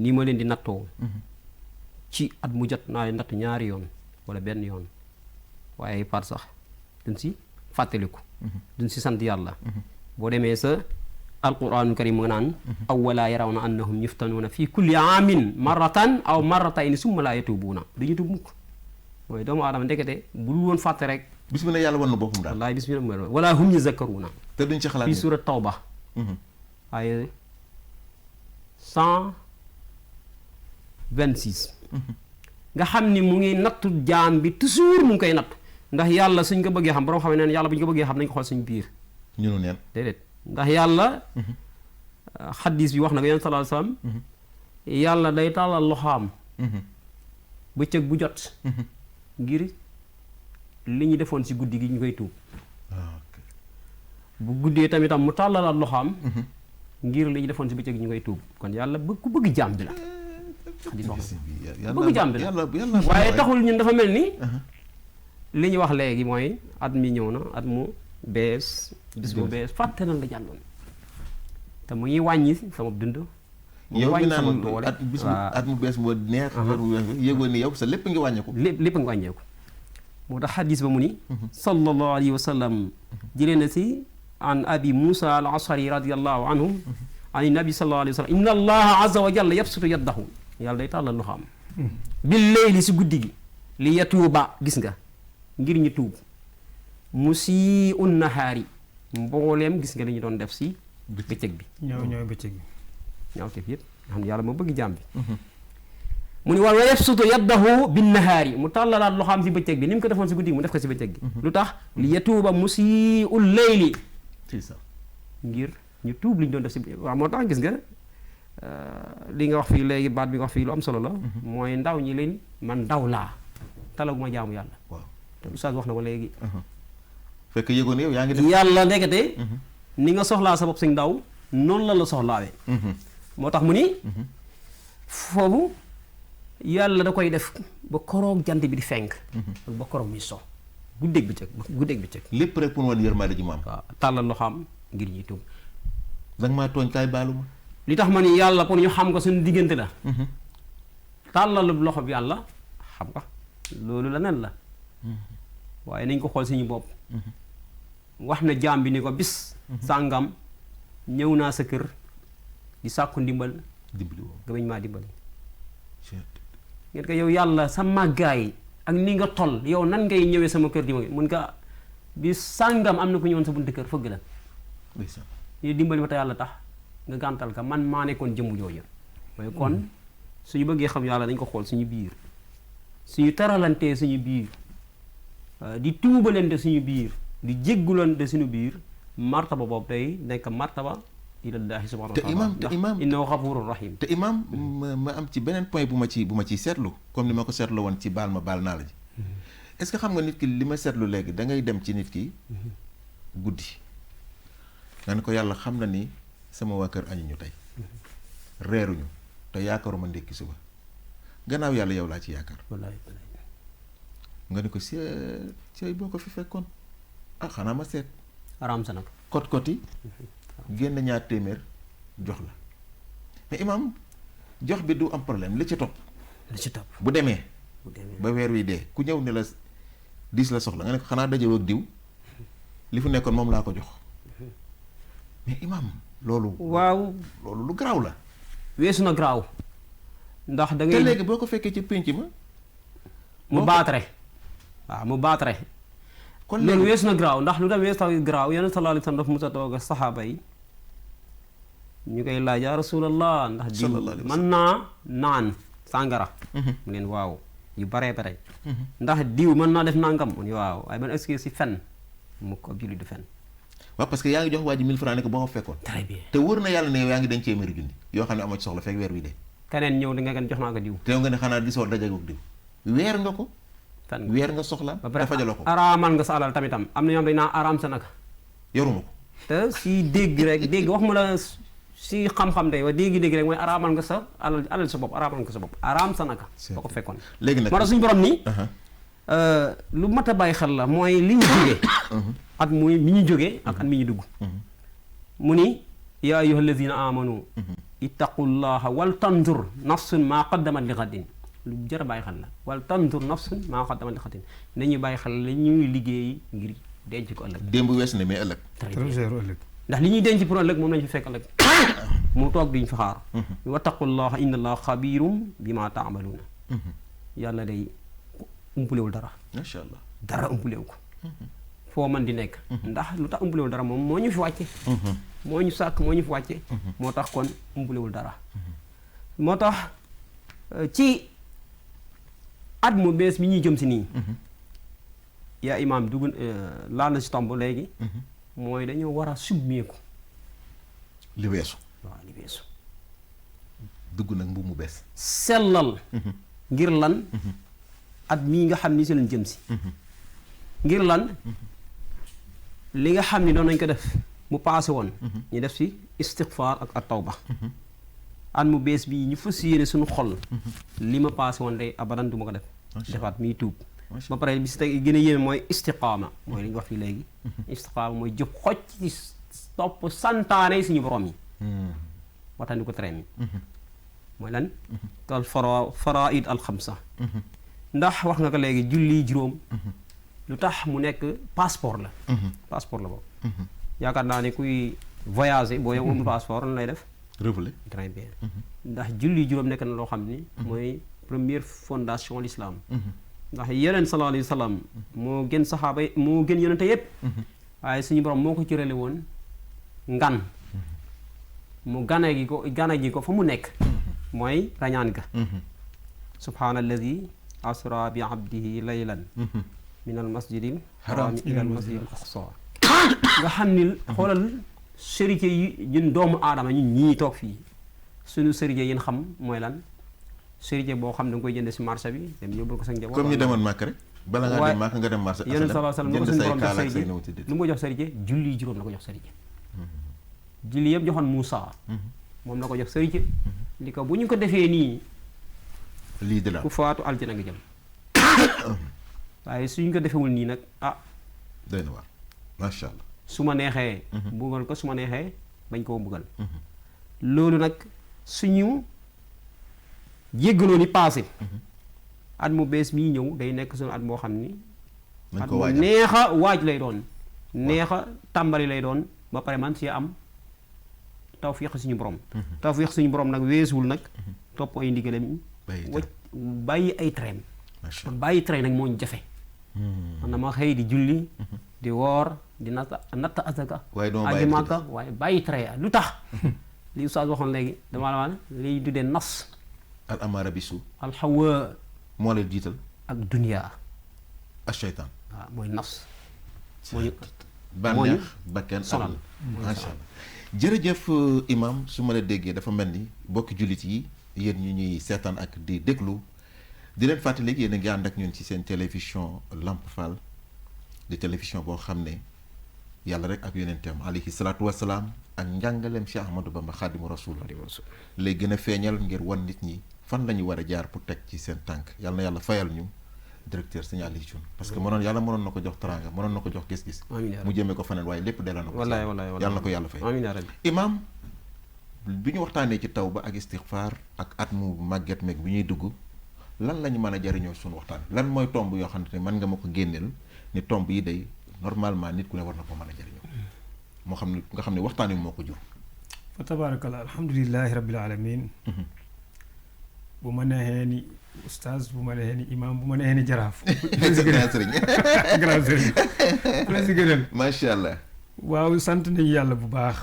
ni ma leen di nattoo ci at mu jot naa leen natt ñaari yoon wala benn yoon waaye par sax duñ si fàttaliku duñ si sant yàlla boo demee sa alquranu karim mu nga naan awwala yarawna annahum yuftanuuna fi kulli aamin marratan aw marratayni summa laa yatuubuuna duñu tuub mukk mooy doomu aadama ndekete bu dul woon fàtte rek bis mi ne yàlla wan na boppam daal wallaahi bis mi ne wala hum yazakkaruuna te duñ ci xalaat fii surat tawba ay 126 nga xam ni mu ngi nattu jaam bi toujours mu ngi koy nattu ndax yàlla suñ ko bëggee xam borom xam ne yàlla bu ñu ko bëggee xam nañ ko xool suñ biir ñunu neen déedéet ndax yàlla xaddis bi wax na ko yonent sallallahu alayhi wasallam yàlla day tàllal loxaam bëccëg bu jot ngir li ñu defoon si guddi gi ñu koy tuub bu guddee tamitam mu tàllalaat loxaam ngir li ñu defoon si bëccëg gi ñu koy tuub kon yàlla ku bëgg jàmm bi la xaddis wax na bëgg jàmm bi la waaye taxul ñun dafa mel ni li ñu wax léegi mooy at mi ñëw na at mu bees bis bu bees fàtte na la jàlloon te mu ngi wàññi sama dund yow mi naan at mu bees moo neex yëgoo ni yow sa lépp ngi wàññeeku lépp ngi wàññeeku moo tax xadis ba mu ni sallallahu alayhi wa sallam jëlee na si an abi Musa al Ashari radiallahu anhu an nabi sallallahu alayhi wa sallam inna allaha azza wa jalla yabsutu yaddahu yàlla day tàllal lu xam bil layli si guddi gi li yatuuba gis nga ngir ñu tuub musii'u nahaari mbooleem gis nga li ñu doon def si bëccëg bi ñooy bëccëg bi ñaaw teef yëpp nga xam ne yàlla moo bëgg jàmm bi mu ni wa yabsutu yaddahu bin nahaari mu tàllalaat loxaam si bëccëg bi ni mu ko defoon si guddi gi mu def ko si bëccëg gi lu tax li yatuuba musii'u layli ngir ñu tuub li ñu doon def si waaw moo tax gis nga li nga wax fii léegi baat bi nga wax fii lu am solo la mooy ndaw ñi leen man ndaw laa talaguma jaamu yàlla waaw te Oustaz wax na ko léegi fekk yëgoon yow yaa ngi def yàlla ndekete ni nga soxlaa sa bopp si ndaw noonu la soxlaawee moo tax mu ni foofu yàlla da koy def ba koroog jant bi di fenk ak ba koroog muy so guddeeg bëccëg lépp rek pour wan yërmande ji mu am waaw tàllal loxaam ngir ñuy tuub danga maa tooñ kaay baalu ma. li tax ma ni yàlla pour ñu xam ko suñu diggante la tàllalu loxo bi yàlla xam nga loolu la nen la waaye nañ ko xool suñu bopp wax na jaam bi ni ko bis sàngam ñëw naa sa kër di sàkku ndimbal dimbali woo nga bañ maa dimbali ngeen ko yow yàlla sa màggaay ak ni nga toll yow nan ngay ñëwee sama kër di ma mun nga bi sàngam am na ku ñëwoon sa buntu kër fëgg la ndeysaan ñu dimbali ma te yàlla tax nga gàntal ka man maa nekkoon jëmm jooju mooy kon suñu bëggee xam yàlla dañ ko xool suñu biir suñu taralantee suñu biir di tuubalante suñu biir di jéggulante suñu biir martaba boobu tey nekk martaba ilallaahi subhaanahu wa taala te imaam innahu xafuurun rahim te imaam ma am ci beneen point bu ma ciy seetlu comme ni ma ko seetlu woon ci baal naa la ji est-ce que xam nga nit ki li ma seetlu léegi da ngay dem ci nit ki guddi nga ne ko yàlla xam na ni sama waa kër añuñu tey reeruñu te yaakaaruma ndékki suba gannaaw yàlla yow laa ci yaakaar nga ne ko seey boo ko fi fekkoon xanaa ma seet araam sa nag kot-koti génn ñaar téeméer jox la mais imaam jox bi du am problème li ci topp bu demee ba weer wi dee ku ñëw ne la 10 la soxla nga ne ko xanaa dajew ak diw li fu nekkoon moom laa ko jox mais imaam loolu loolu lu garaaw la weesu na garaaw ndax da ngay te léegi boo ko fekkee ci pénc ma mu baatare waaw mu baatare kon loolu weesu na garaaw ndax lu tax weesu na garaaw yonent sallallahu alayhi wa sallam dafa mos a toog ak saxaaba yi ñu koy laaj yaa rasulallah ndax diw mën naa naan sàngara mu leen waaw yu baree bare ndax diw mën naa def nangam mu ne waaw waaye ban excuse si fen mu ko julli du fen waaw parce que yaa ngi jox waa ji 1000 francs ne ko boo ma fekkoon très bien te wóor na yàlla ne yaa ngi denc téeméeri junni yoo xam ne amoo ci soxla fekk weer wi dee keneen ñëw di nga jox naa ko diw te nga ne xanaa gisoo dajegoog diw weer nga ko fen weer nga soxla te fajaloo ko araamal nga sa alal tamitam am na ñoom dañ naa araam sa naka yoruma ko te si dégg rek dégg wax mu la si xam-xam day wa dégg rek mooy araamal nga sa alal sa bopp araamal nga sa bopp araam sa naka boo ko fekkoon léegi nag moo tax suñu borom nii lu mat a bàyyi xel la mooy li ñu jógee ak muy mi ñu jógee ak at mi ñu dugg mu ni yaa ayyuha alladina amanu ittaqullaha wal tandur nafsun maa qaddamat li xaddin lu jar a bàyyi xel la wal tandur nafsun maa qaddamat li xaddin nañuy bàyyi xel la ñuy liggéey ngir denc ko ëllëg démb wees na mais ëllëg ndax li ñuy denc pour ëllëg moom lañu fi fekk ëllëg mu toog diñ fi xaar wattaqullaha inna allaha xabirum bima taamaluuna yàlla day umpulewul dara macha allah dara umpulewu ko foo mën di nekk ndax lu tax umpulewul dara moom moo ñu fi wàcce moo ñu sàkk moo ñu fi wàcce moo tax kon umpulewul dara moo tax ci at mu bees bi ñuy jëm si nii yaa imaam dugg laal na si tomb léegi mooy dañoo war a summeeku li weesu waaw li weesu dugg nag mbubb mu bees sellal ngir lan at mii nga xam ni si lañ jëm si ngir lan li nga xam ni doon nañ ko def mu paase woon ñu def si istighfar ak at tawba at mu bees bii ñu fas yéene suñu xol li ma paase woon day abadan du ma ko def defaat miy tuub ba pare bi si tey gën a yéeme mooy istiqaama mooy li ñu wax fii léegi istiqaama mooy jëf xocc ci topp santaane suñu borom yi waxtaan ko tere mi mooy lan kal faraid al xamsa ndax wax nga ko léegi julli juróom lu tax mu nekk passeport la passeport la boobu yaakaar naa ne kuy voyager boo yow amul passeport lan lay def revelé très bien ndax julli juróom nekk na loo xam ni mooy première fondation l'islam ndax yeneen sallallahu alayhi wa sallam moo gën saxaaba yi moo gën yonente yépp waaye suñu borom moo ko cërale woon ngan mu gane gi ko fa mu nekk mooy rañaan ga subhaanalladi asra bi abdihi laylan min al masjidil haram ila al masjidil aqsa nga xam ni xoolal sërite yi ñun doomu aadama ñun ñii toog fii suñu sërite yéen xam mooy lan sërite boo xam da nga koy jënd si marché bi dem yóbbul ko sa njaboot comme ñu demoon màkk rek bala ngaa dem màkk nga dem marché yeneen sallallahu alayhi wa sallam lu ko suñu borom jox sërite lu mu ko jox sërite julli juróom la ko jox sërite julli yëpp joxoon Moussa moom la ko jox sërite li ko bu ñu ko defee nii lii de la ku faatu aljana nga jëm waaye suñ ko defewul nii nag ah doy na waar macha allah su ma neexee buggal ko su ma neexee bañ koo mbugal loolu nag suñu jéggaloo ni passé at mu bees mii ñëw day nekk suñu at moo xam ni nañ at ko mu waajal neex a waaj lay doon neex a tàmbali lay doon ba pare man si am tawfiix suñu borom tawfiix suñu borom nag weesuwul nag topp ay ndigalam wacc bàyyi ay train macha Allah bàyyi train nag moo ñu jafe man dama xëy di julli di woor di natt asaka waaye doo ak bàyyi di li ci màkka waaye bàyyi train lu tax li Oustaz waxoon léegi dama la wax liy tuddee nas al amaara bisu alxawa moo leen jiital ak dunia ak seytaan waaw mooy nas moo ñu bànneex bakken sonal. macha Allah jërëjëf imam su ma la déggee dafa mel ni bokki jullit yi yéen ñu ñuy seetaan ak di déglu di leen fàttali yéen a ngi ànd ak ñun ci seen télévision Lamp Fall di télévision boo xam ne yàlla rek ak yonenteem alayhi salaatu wasalaam ak njàngaleem Cheikh Ahmadou Bamba Xaadimu Rasuul lay gën a feeñal ngir wan nit ñi fan la ñu war a jaar pour teg ci seen tànk yàlla na yàlla fayal ñu directeur Sëñ Aliou Thioune parce que yàlla mënoon na ko jox teraanga mënoon na ko jox gis-gis mu jëmee ko faneen waaye lépp delloo na ko yàlla na ko yàlla fay amiin yaa rabbi imaam bi ñu waxtaanee ci tawba ak istixfaar ak at mu màgget meeg bi ñuy dugg lan la ñu mën a jariñoo suñu waxtaan lan mooy tomb yoo xam ne mën nga ma ko génneel ni tomb yi day normalement nit ku ne war na ko mën a jariñoo moo xam ne nga xam ne waxtaan wi moo ko jur fa tabaarakallah alhamdulilahi rabbil alamin bu ma neexee ni oustaz bu ma neexee ni imam bu ma neexee ni jaraaf grand sëriñ grand sëriñ la si gënal macha allah waaw sant nañu yàlla bu baax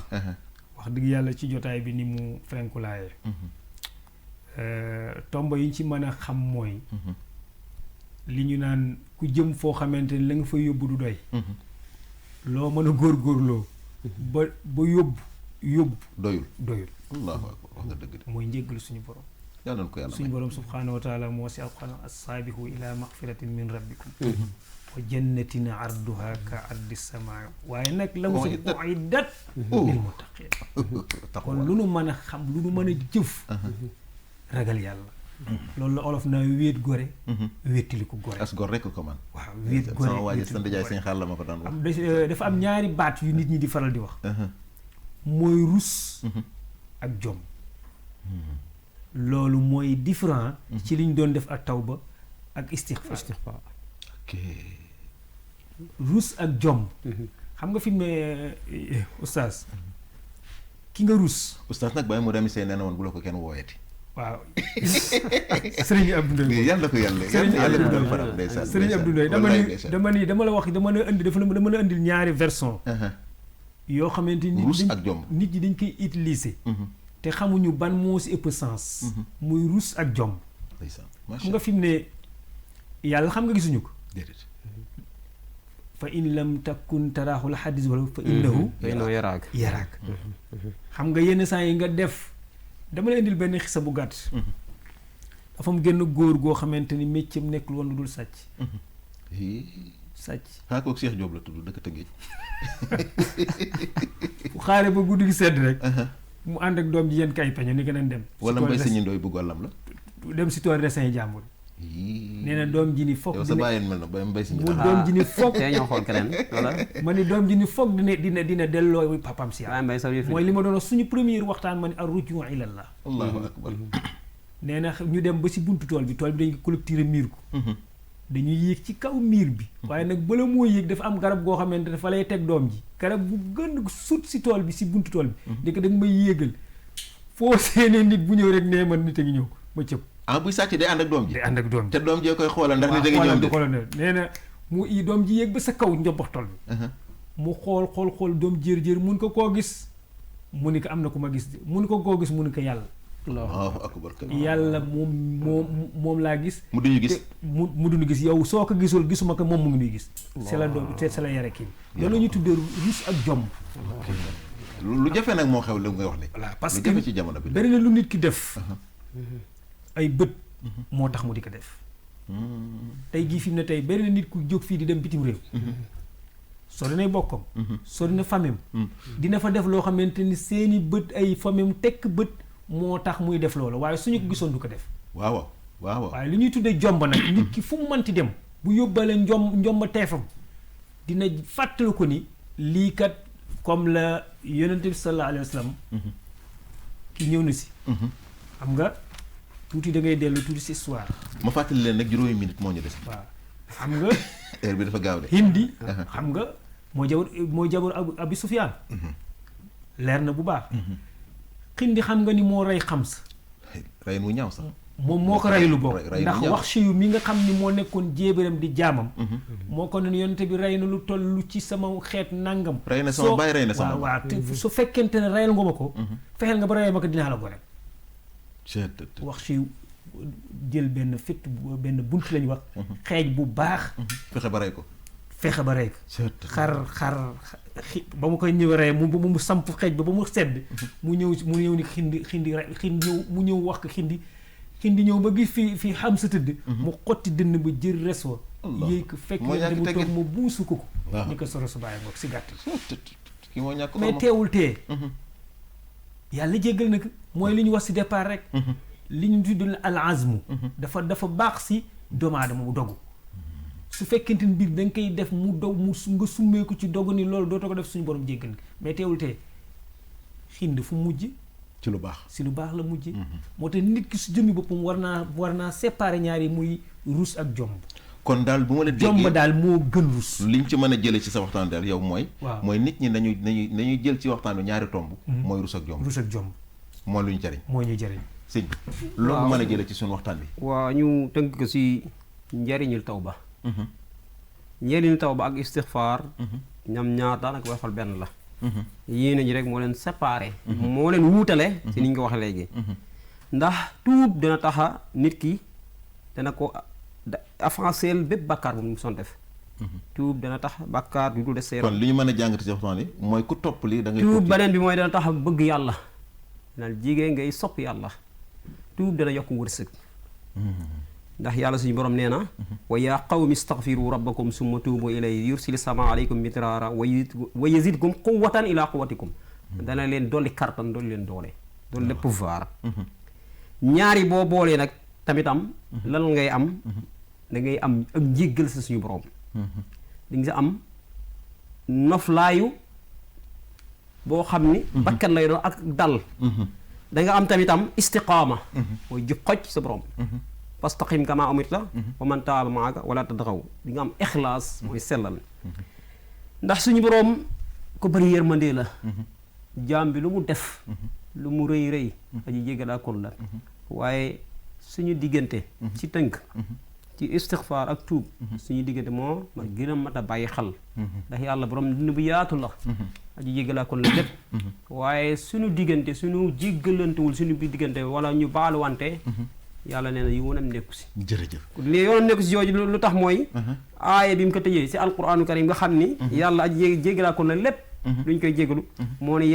wax dëgg yàlla ci jotaay bi ni mu frenkulaaye tomb yi ñu ci mën a xam mooy li ñu naan ku jëm foo xamante ni la nga fa yóbbu du doy loo mën a góorgóorloo ba yóbbu doyul allahu akbar wax nga dëgg de mooy njéggalu suñu borom yàlla na ko yàlla suñu borom subhaanahu wa taala moo si alquran assaabihu ila maxfiratin min rabbikum wa jannatin arduha ka ardi samaa waaye nag la mu si uiddat lil muttaqin kon lu nu mën a xam lu nu mën a jëf ragal yàlla loolu la olof naa wéet gore wéttili ko gore as gor rekk ko man waaw wéet gore sama waaji sa ndijaay sëñ xaar la ma ko daan wax dafa am ñaari baat yu nit ñi di faral di wax mooy rus ak jom loolu mooy différent ci li ñu doon def ak tawba ak istixfaar ok rus ak jom xam nga fi mu ne oustaz ki nga rus oustaz nag bàyyi mu dem see nee na woon bu la ko kenn wooyati waaw sëriñ Abdou Ndoye yàlla ko yàlla sëriñ Abdou Ndoye dama la wax dama la indi dama la indil ñaari version yoo xamante ni rus ak jom nit ñi dañ koy utiliser te xamuñu ban moo si ëpp sens muy rus ak jom xam nga fi mu ne yàlla xam nga gisuñu ko déedéet fa in lam takun taraaxul xadis wala fa innahu yaraak xam nga yenn saa yi nga def dama la indil benn xisa bu gàtt dafa mu génn góor goo xamante ni métier am nekkul woon lu dul sàcc xanaa kooku Cheikh Diop la tudd dëkk Tëngéej fu xaare ba guddi gi sedd rek mu ànd ak doom ji yenn kay peño ni ko nen dem wala mbay sañu ndooy bu gollam la dem si tool raisin yi jàmbur nee na doom ji ni foog yow sa bàyyeen mel na ba mbay sañu mu doom ji ni foog tey ñoo xool keneen wala ma ni doom ji ni foog dina delloo papam si yàlla mooy li ma doon suñu premier waxtaan ma ni ar rujuu ilallah allahu akbar nee na ñu dem ba si buntu tool bi dañ ko collecté miir ko dañuy yéeg ci kaw miir bi waaye nag bala moo yéeg dafa am garab goo xamante ne fa lay teg doom ji garab bu gën sut si tool bi si buntu tool bi di ko da nga may yéegal foo seenee nit bu ñëw rek nee man nit a ngi ñëw ma cëpp buy sàcc day ànd ak doom ji day ànd ak doom ji te doom jee koy xoolal ndax nit a ngi ñëw de nee na mu doom ji yéeg ba sa kaw njobbax tool bi mu xool doom jër mun ko koo gis mu ni ko am na ku ma gis mun ko koo gis mu ni ko yàlla allahu akbar yàlla moom laa gis mu duñu gis mu duñu gis yow soo ko gisul gisuma ko moom mu ngi nuy gis c'est la doom c'est la yare kii loolu la ñuy tuddee rus ak jom lu jafe nag moo xew li ngay wax ni voilà parce lu que jafe ci jamono bi bari na lu nit ki def ay bët moo tax mu di ko def tey jii fi mu ne tey bari na nit ku jóg fii di dem bitim réew sori na bokkam sori na famem dina fa def loo xamante ni seeni bët ay famem tekk bët moo tax muy def loolu waaye suñu ko gisoon du ko def waaw waaye li ñuy tuddee jomb nag nit ki fu mu mënti dem bu yóbbaale njomba teefam dina fàttali ko ni lii kat comme la yonent bi sallallahu alayhi wa sallam ki ñëw na si xam nga tuuti da ngay dellu tuuti si histoire ma fàttali leen nag juróomi minute moo ñu des. waaw xam nga heure bi dafa gaaw de. Hindi xam nga mooy jabar Abi Sufyaan leer na bu baax Hindi xam nga ni moo rey Xams rey mu ñaaw sax. moom moo ko reylu bokk rey ndax wax si yu mi nga xam ni moo nekkoon jéebéram di jaamam moo ko ne yonente bi rey na lu toll lu ci sama xeet nangam rey na sama baay rey na sama waaw te su fekkente ne reyal nga ma ko fexeel nga ba reyal ma ko dinaa la ko rek wax si jël benn fitt benn bunt lañu wax xeej bu baax fexe ba rey ko xar ba mu koy ñëw rey mu samp xeej ba mu sedd mu ñëw ni xindi ñëw mu ñëw wax ko xindi ñëw ba gis fi xam sa tëdd mu xotti dënn ba jël res wa yéey ko fekk leen mu toog ma buusu ko ni ko soro su bàyyi ngoog si gàtt kii moo ñàkk mais teewul tee yàlla jéggal na ko mooy li ñu wax si départ rek li ñu tudd al azmu dafa baax si doomu aadama mu dogu su fekkente ni mbir da nga koy def mu dog mu nga summeeku ci dogu ni loolu dootoo ko def suñu borom jéggal na mais teewul tee xind fu mujj ci lu baax si lu baax la mujj moo tax nit ki su jëmmi boppam war naa séparer ñaar yi muy rus ak jomb kon daal bu ma la déggee jomb daal moo gën rus liñ ci mën a jëlee ci sa waxtaan daal yow mooy waaw mooy nit ñi nañuy jël ci waxtaan bi ñaari tomb mooy rus ak jomb moo lu ñu jariñ moo ñuy jariñ sëñ bi loolu mën a jëlee ci suñu waxtaan bi waaw ñu tënk ko si njariñul tawba njariñul tawba ak istixfaar ñam ñaar daanaka booy xool benn la yéene ji rek moo leen séparé moo leen wuutale ci ni ñu ko waxee léegi ndax tuub dana taxa nit ki dana ko avanceel bépp bàkkaar bu mu son def tuub dana tax bàkkaar du des seeram kon li ñu mën a jàngate ci waxtaan bi mooy ku topp li da ngay tuub beneen bi mooy dana tax bëgg yàlla nal jigéen ngay sopp yàlla tuub dana yokk wërsëg ndax yàlla suñu borom nee na wa yaa qawmi istaghfiru rabbakum summa tuubu ilayhi yursili sama aleykum mitraara wa yazidkum quwwatan ila quwwatikum dana leen dolli kartan dolli leen doole dolli pouvoir ñaari boo boolee nag tamitam lan ngay am da ngay am ak njéggal sa suñu borom di nga am noflaayu boo xam ni bakkan lay doon ak dal da nga am tamitam istiqaama mooy jub xoj sa borom fastaqim kama umirta wa man taaba maaka wala tadxaw di nga am ixlaas mooy sellal ndax suñu boroom ko bëri yërmande la jaam bi lu mu def lu mu rëy rëy aji jéggalaa kon la waaye suñu diggante ci tënk ci istixfaar ak tuub suñu diggante moo ma gën a mat a bàyyi xel ndax yàlla borom dina bu yaatu la aji jéggalaa kon la lépp waaye suñu diggante suñu jéggalantewul suñu bi diggante wala ñu baaluwante yàlla nee na yoonam nekku si jërëjëf li yoonam nekku si jooju lu tax mooy aaya bi mu ko tëjee si alquraanu karim nga xam ni yàlla aji jéggalaa kon la lépp luñ koy jégalu moo ne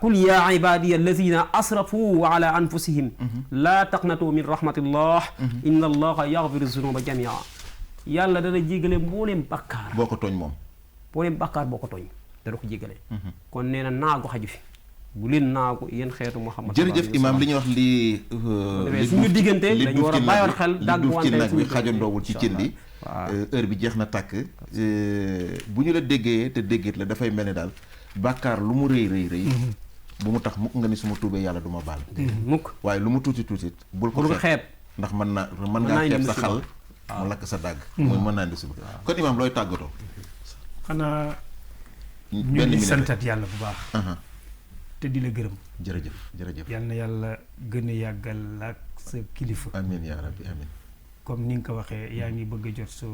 qul yaa ibadiya alladina asrafu ala anfusihim laa taqnatu min rahmatillah inna allaha yaxfiru zunuba jamia yàlla dana jégale mbooleem bakkaar boo ko tooñ moom mbooleem bakkaar boo ko tooñ dana ko jégale kon nee na naagu xaju fi bu leen naagu yéen xeetu Muhammad jërëjëf imaam li ñuy wax li suñu diggante dañu war a bàyyoon xel dagg wante nag bi xajandoowul ci cin li heure bi jeex na tàkk bu ñu la déggee te déggit la dafay mel ni daal bàkkaar lu mu rëy rëy rëy bu mu tax mukk nga ni suma tuubee yàlla du ma baal mukk waaye lu mu tuuti tuuti bul ko xeeb ndax mën ngaa xeeb sa xal mu lakk sa dàgg mooy mën naa indi suba kon imaam looy tàggatoo xanaa ñu ngi santat yàlla bu baax te di la gërëm jërëjëf yal na yàlla gën a yàggal ak sa kilifa amiin yaa rabbi amiin comme ni nga ko waxee yaa ngi bëgg a jot sa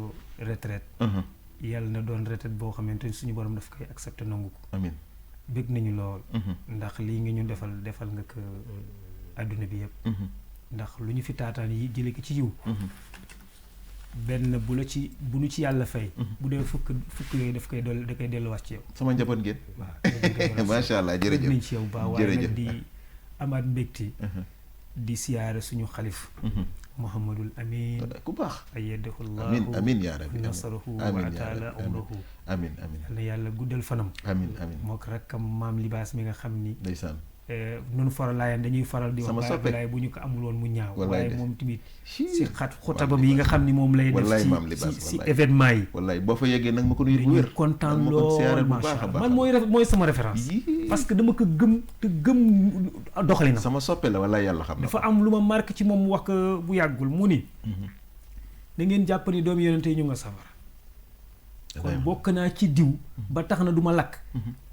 retraite yàlla na doon retraite boo xamante ni suñu borom daf koy accepté nangu ko amiin bëgg nañu lool ndax lii nga ñu defal nga ko àdduna bi yëpp ndax lu ñu fi taataan yi jële ko ci yiw benn bu nu ci yàlla fay bu dee fukk yooyu da koy delluwaat ci yow sama njaboot ngeen waaw macha allah jërëjëf nañ ci yow baax waaye nag di amaat mbégte di siyaare suñu xalif Muhammadul Amin ku baax ayyadahu llahu amiin yaa rabbi nasarahu wa ataala umrahu amiin yal na yàlla guddal fanam amiin moo ko rakkam maam libaas mi nga xam ni ndeysaan nun faralaayeen dañuy faral di wax sama Baay soppe. Abdoulaye bu ñu ko amul woon mu ñaaw Wallaay waaye de. moom tamit Chii. si xotabam yi nga xam ni moom lay def Wallaay maam Libaas, si wallaay. événement yi wallaay boo fa yeggee nag ma ko nuyu bu wér dañuy kontaan ma ko siyaare lool bu baax macha a allah baax man mooy sama référence Yii. parce que dama ko gëm te gëm doxalinam sama soppe la wallaay yàlla xam na dafa am lu ma marqué ci moom mu wax ko bu yàggul mu ni da ngeen jàpp ni doomu yonente yi ñu nga safara kon bokk naa ci diw ba tax na du ma lakk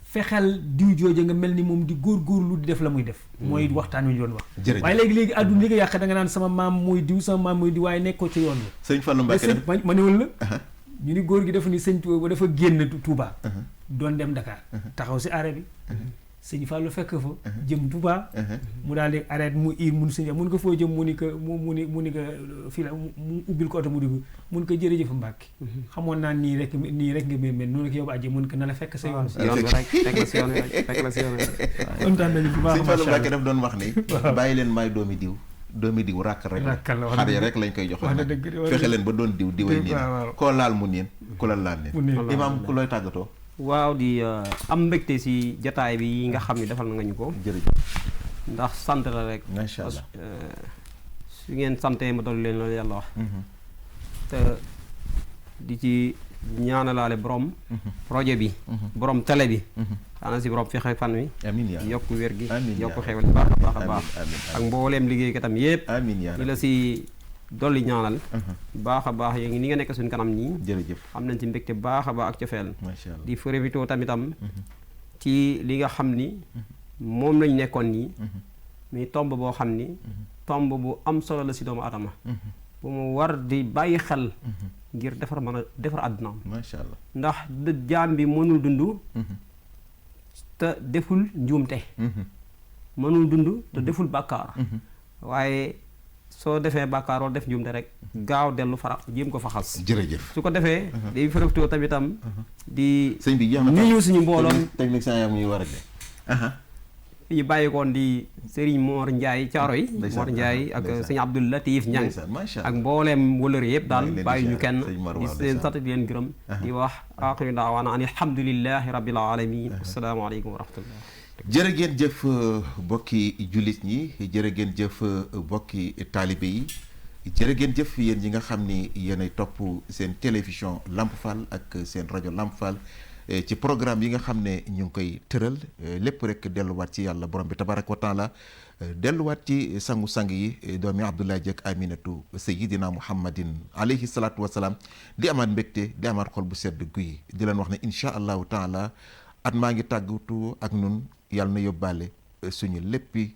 fexeel diw jooja nga mel ni moom di góorgóorlu di def la muy def mooy waxtaan wi ñu doon wax jërëjëf. waaye léegi àdduna li nga yàq da nga naan sama maam mooy diw sama maam mooy diw waaye nekkoo ci yoon la sëñ Fallou Mbacke sëñ ma newul la ñu ni góor gi dafa ni sëñ Tuuba dafa génn Touba doon dem Dakar taxaw si arrêt bi sëñ Fallou fekk fa jëm Touba mu daal di arrêt mu ir mun sëñ mun ko foo jëm mu ni ko mu ni ko fii la mu ubbil ko oto mu dugg mun ko jërëjëf Mbàkke xamoon naa nii rek nga mel noonu ko yóbbu àjji mun ko na la fekk sa yoon yoon bi rek fekk la si yoon bi rek fekk la si yoon bi rek kontaan nañu bu baax sëñ Fallou Mbacke daf doon wax ni bàyyi leen maay doomi diw ràkk rek la Ràkkal la, wax xar na yi dëgg. rek lañ koy jox wax na nag dëgg de, wax na fexe dëgg. leen ba doon diw diway niin waaw, waaw. koo laal mu niin ku la laal Mu niin. niin imaam ku looy tàggatoo waaw di am mbégte si jataay bi nga xam ne defal nga ñu ko jërëjëf ndax sant la rek macha allah su ngeen santee ma dolli leen loolu yàlla wax te di ci ñaanalaale borom projet bi borom télé bi xanaa si borom fexe fan wi amiin yaa yokk wér gi Amiin yokk yaa xewal baax a baax a baax amiin ak mbooleem liggéey katam yépp amiin yaa di la si dolli ñaanal baax a baax yéen ni nga nekk suñu kanam nii jërëjëf am nañ ci mbégte baax a baax ak cofeel macha allah di profité tamitam ci li nga xam ni moom lañ nekkoon nii muy tomb boo xam ni tomb bu am solo la si doomu adama bu mu war di bàyyi xel ngir mën a defar àddunaam macha allah ndax jaam bi mënul dund te deful njuumte mënul dund te deful bàkkaar waaye soo defee bàkkaar wala def njuumte rek gaaw dellu fara jéem ko fa xas jërëjëf su ko defee day profité tamitam di sëñ bi jeex na nuyu suñu mbooloom technicien yaa muy war a de fi ñu bàyyikoon di Serigne Mor Ndiaye Caaro yi Ndeysaan, Mor Ndiaye ak ndeysaan. sëñ Abdou Latif Ñang ndeysaan macha ak allah mbooleem wëlëre yëpp daal maa ngi leen di bàyyi ñu ziar, kenn sëñ Mor di waaw, leen ndeysaan. sant di leen gërëm di wax axiru daawaana an alhamdulillahi rabbil alamin asalaamaaleykum wa rahmatullah jërë ngeen jëf bokki jullit ñi jërë ngeen jëf bokki taalibe yi jërë ngeen jëf yéen ñi nga xam ni yéenay topp seen télévision Lamp Fall ak seen rajo Lamp Fall ci programme yi nga xam ne ñu ngi koy tëral lépp rek delluwaat ci yàlla borom bi tabaraka wa taala delluwaat ci sangu-sang yi doomi Abdoulaye Diek Aminatu Seydina Muhammadin alayhi salaatu wasalaam di amaat mbégte di amaat xol bu sedd guy di leen wax ne incha allahu taala at maa ngi tàggatu ak nun yàlla na yóbbaale suñu léppi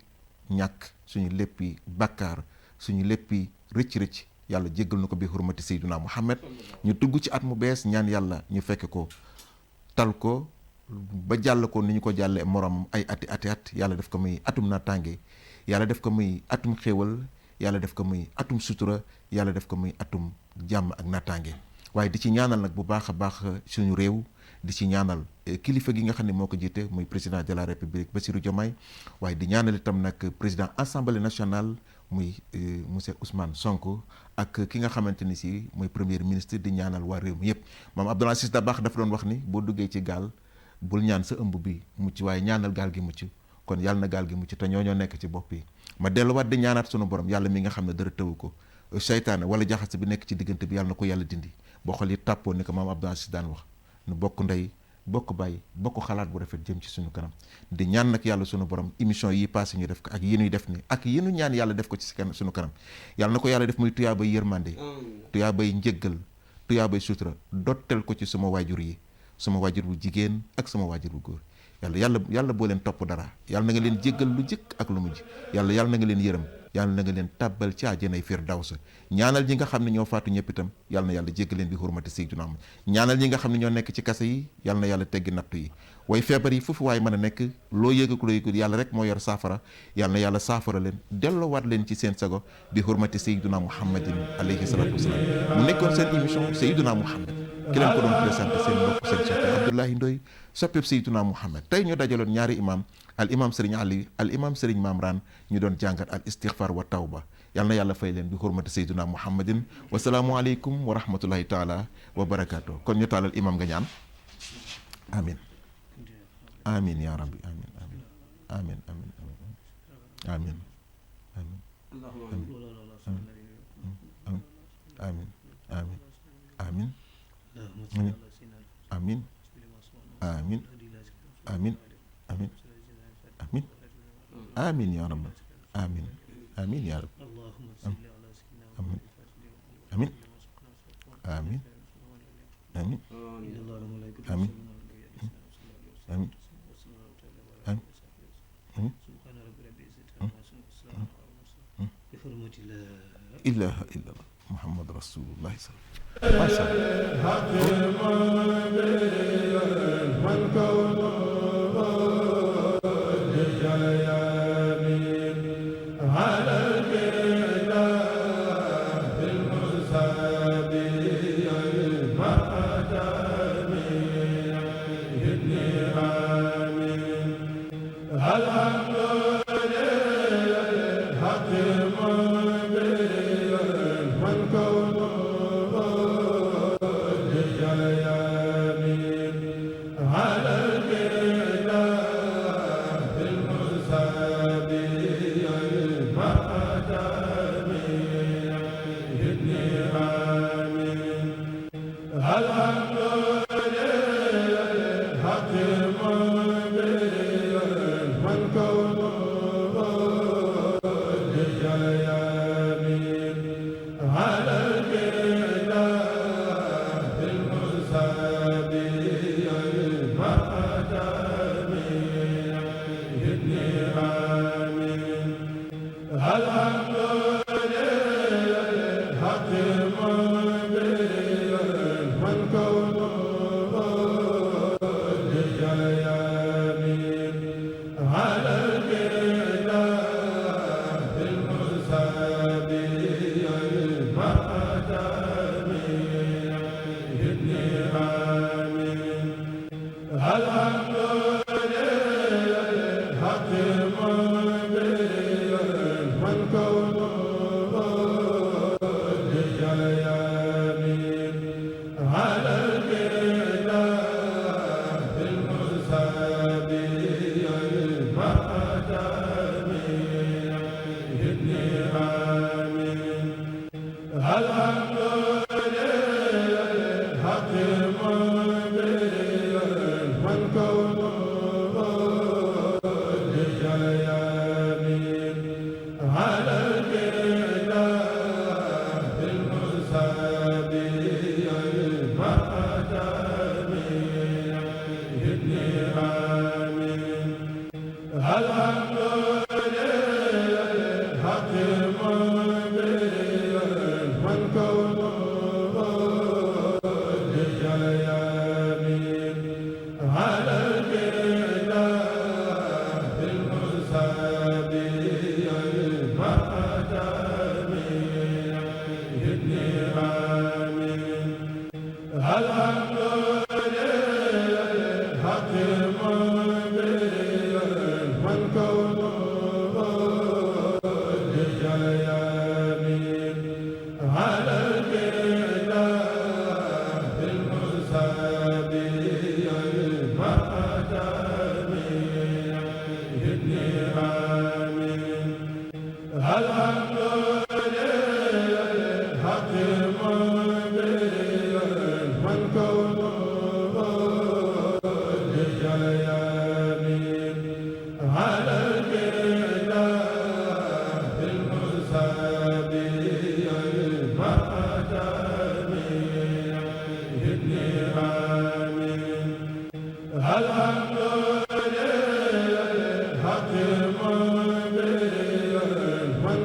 ñàkk suñu léppi bàkkaar suñu léppi rëcc-rëcc yàlla jéggal na ko bi hurmati Seydina Muhammad ñu dugg ci at mu bees ñaan yàlla ñu fekk ko tal ko ba jàll ko ni ñu ko jàllee morom ay ati at yàlla def ko muy atum naataange yàlla def ko muy atum xéewal yàlla def ko muy atum sutura yàlla def ko muy atum jàmm ak naataange waaye di ci ñaanal nag bu baax a baax suñu réew di ci ñaanal kilifa gi nga xam ne moo ko jiite muy président de la république Bassirou Diomaye waaye di ñaanal itam nag président assemblée nationale muy monsieur Ousmane Sonko ak ki nga xamante ni si mooy premier ministre di ñaanal waa réew mi yëpp moom Abdoul Aziz Dabakh dafa doon wax ni boo duggee ci gaal bul ñaan sa ëmb bi mucc waaye ñaanal gaal gi mucc kon yàlla na gaal gi mucc te ñoo nekk ci bopp yi ma delluwaat di ñaanaat sunu borom yàlla mi nga xam ne dara tëwu ko seytaane wala jaxase bi nekk ci diggante bi yàlla na ko yàlla dindi boo xool yi tàppoo ni ko maam Abdoul Aziz daan wax nu bokk ndey bokk bàyyi bokk xalaat bu rafet jëm ci suñu kanam di ñaan nag yàlla sunu borom émission yi passé ñu def ko ak yi ñuy def ni ak yi ñu ñaan yàlla def ko ci suñu kanam yàlla na ko yàlla def muy tuyaabay yërmande tuyaabay njëggal tuyaabay sutura dottel ko ci suma waajur yi suma waajur bu jigéen ak suma waajur bu góor yàlla boo leen topp dara yàlla na nga leen jéggal lu jëkk ak lu mujj yàlla na nga leen yërëm yàlla na nga leen tàbbal ci àjjanay firdawsa ñaanal ñi nga xam ne ñoo faatu ñëpp itam yàlla na yàlla jéggal leen bi hurmati Seydina Muhammad ñaanal ñi nga xam ne ñoo nekk ci kase yi yàlla na yàlla teggi nattu yi way feebar yi foofu waaye mën a nekk loo yëg ak loo yëgul yàlla rek moo yor saafara yàlla na yàlla saafara leen delloowaat leen ci seen sago bi hurmati Seydina Muhammadin alayhi salaatu wasalaam mu nekkoon seen émission Seydina Muhammad ki leen ko doon présenté seen mbokk seen soppe Abdoulaye Ndoye soppeeb Seydina Muhammad tey ñu dajaloon ñaari imam al imam Serigne Ali al imam Serigne Mamran ñu doon jàngat al istighfar wa tawba yal na yàlla fay leen bi hurmati Seydina Muhammadin wasalaamu aleykum wa rahmatullahi taala wa barakaatu kon ñu taalal imam nga ñaan amin amin ya rabbi amin amin amin amin amin amin amin amin amin amin amin amin amin amin amin ya rabb amin amin ya rabb amin amin amin amin amin amin إله إلا الله محمد رسول الله صلى الله عليه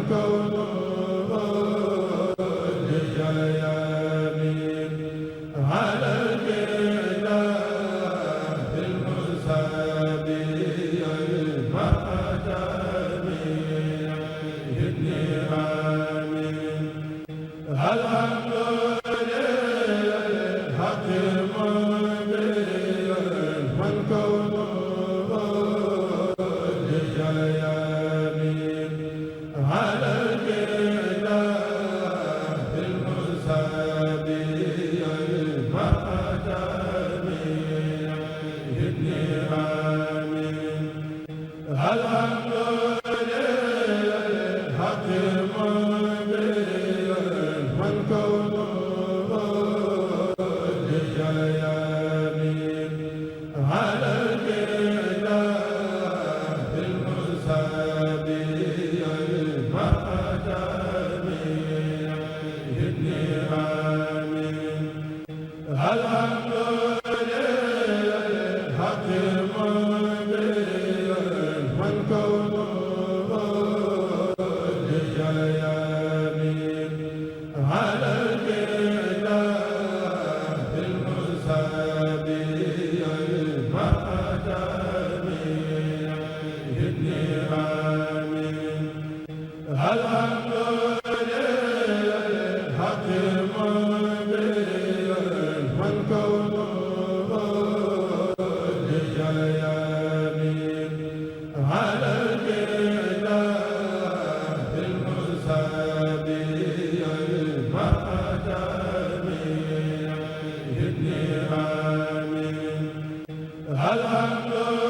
Go Alhamdulillah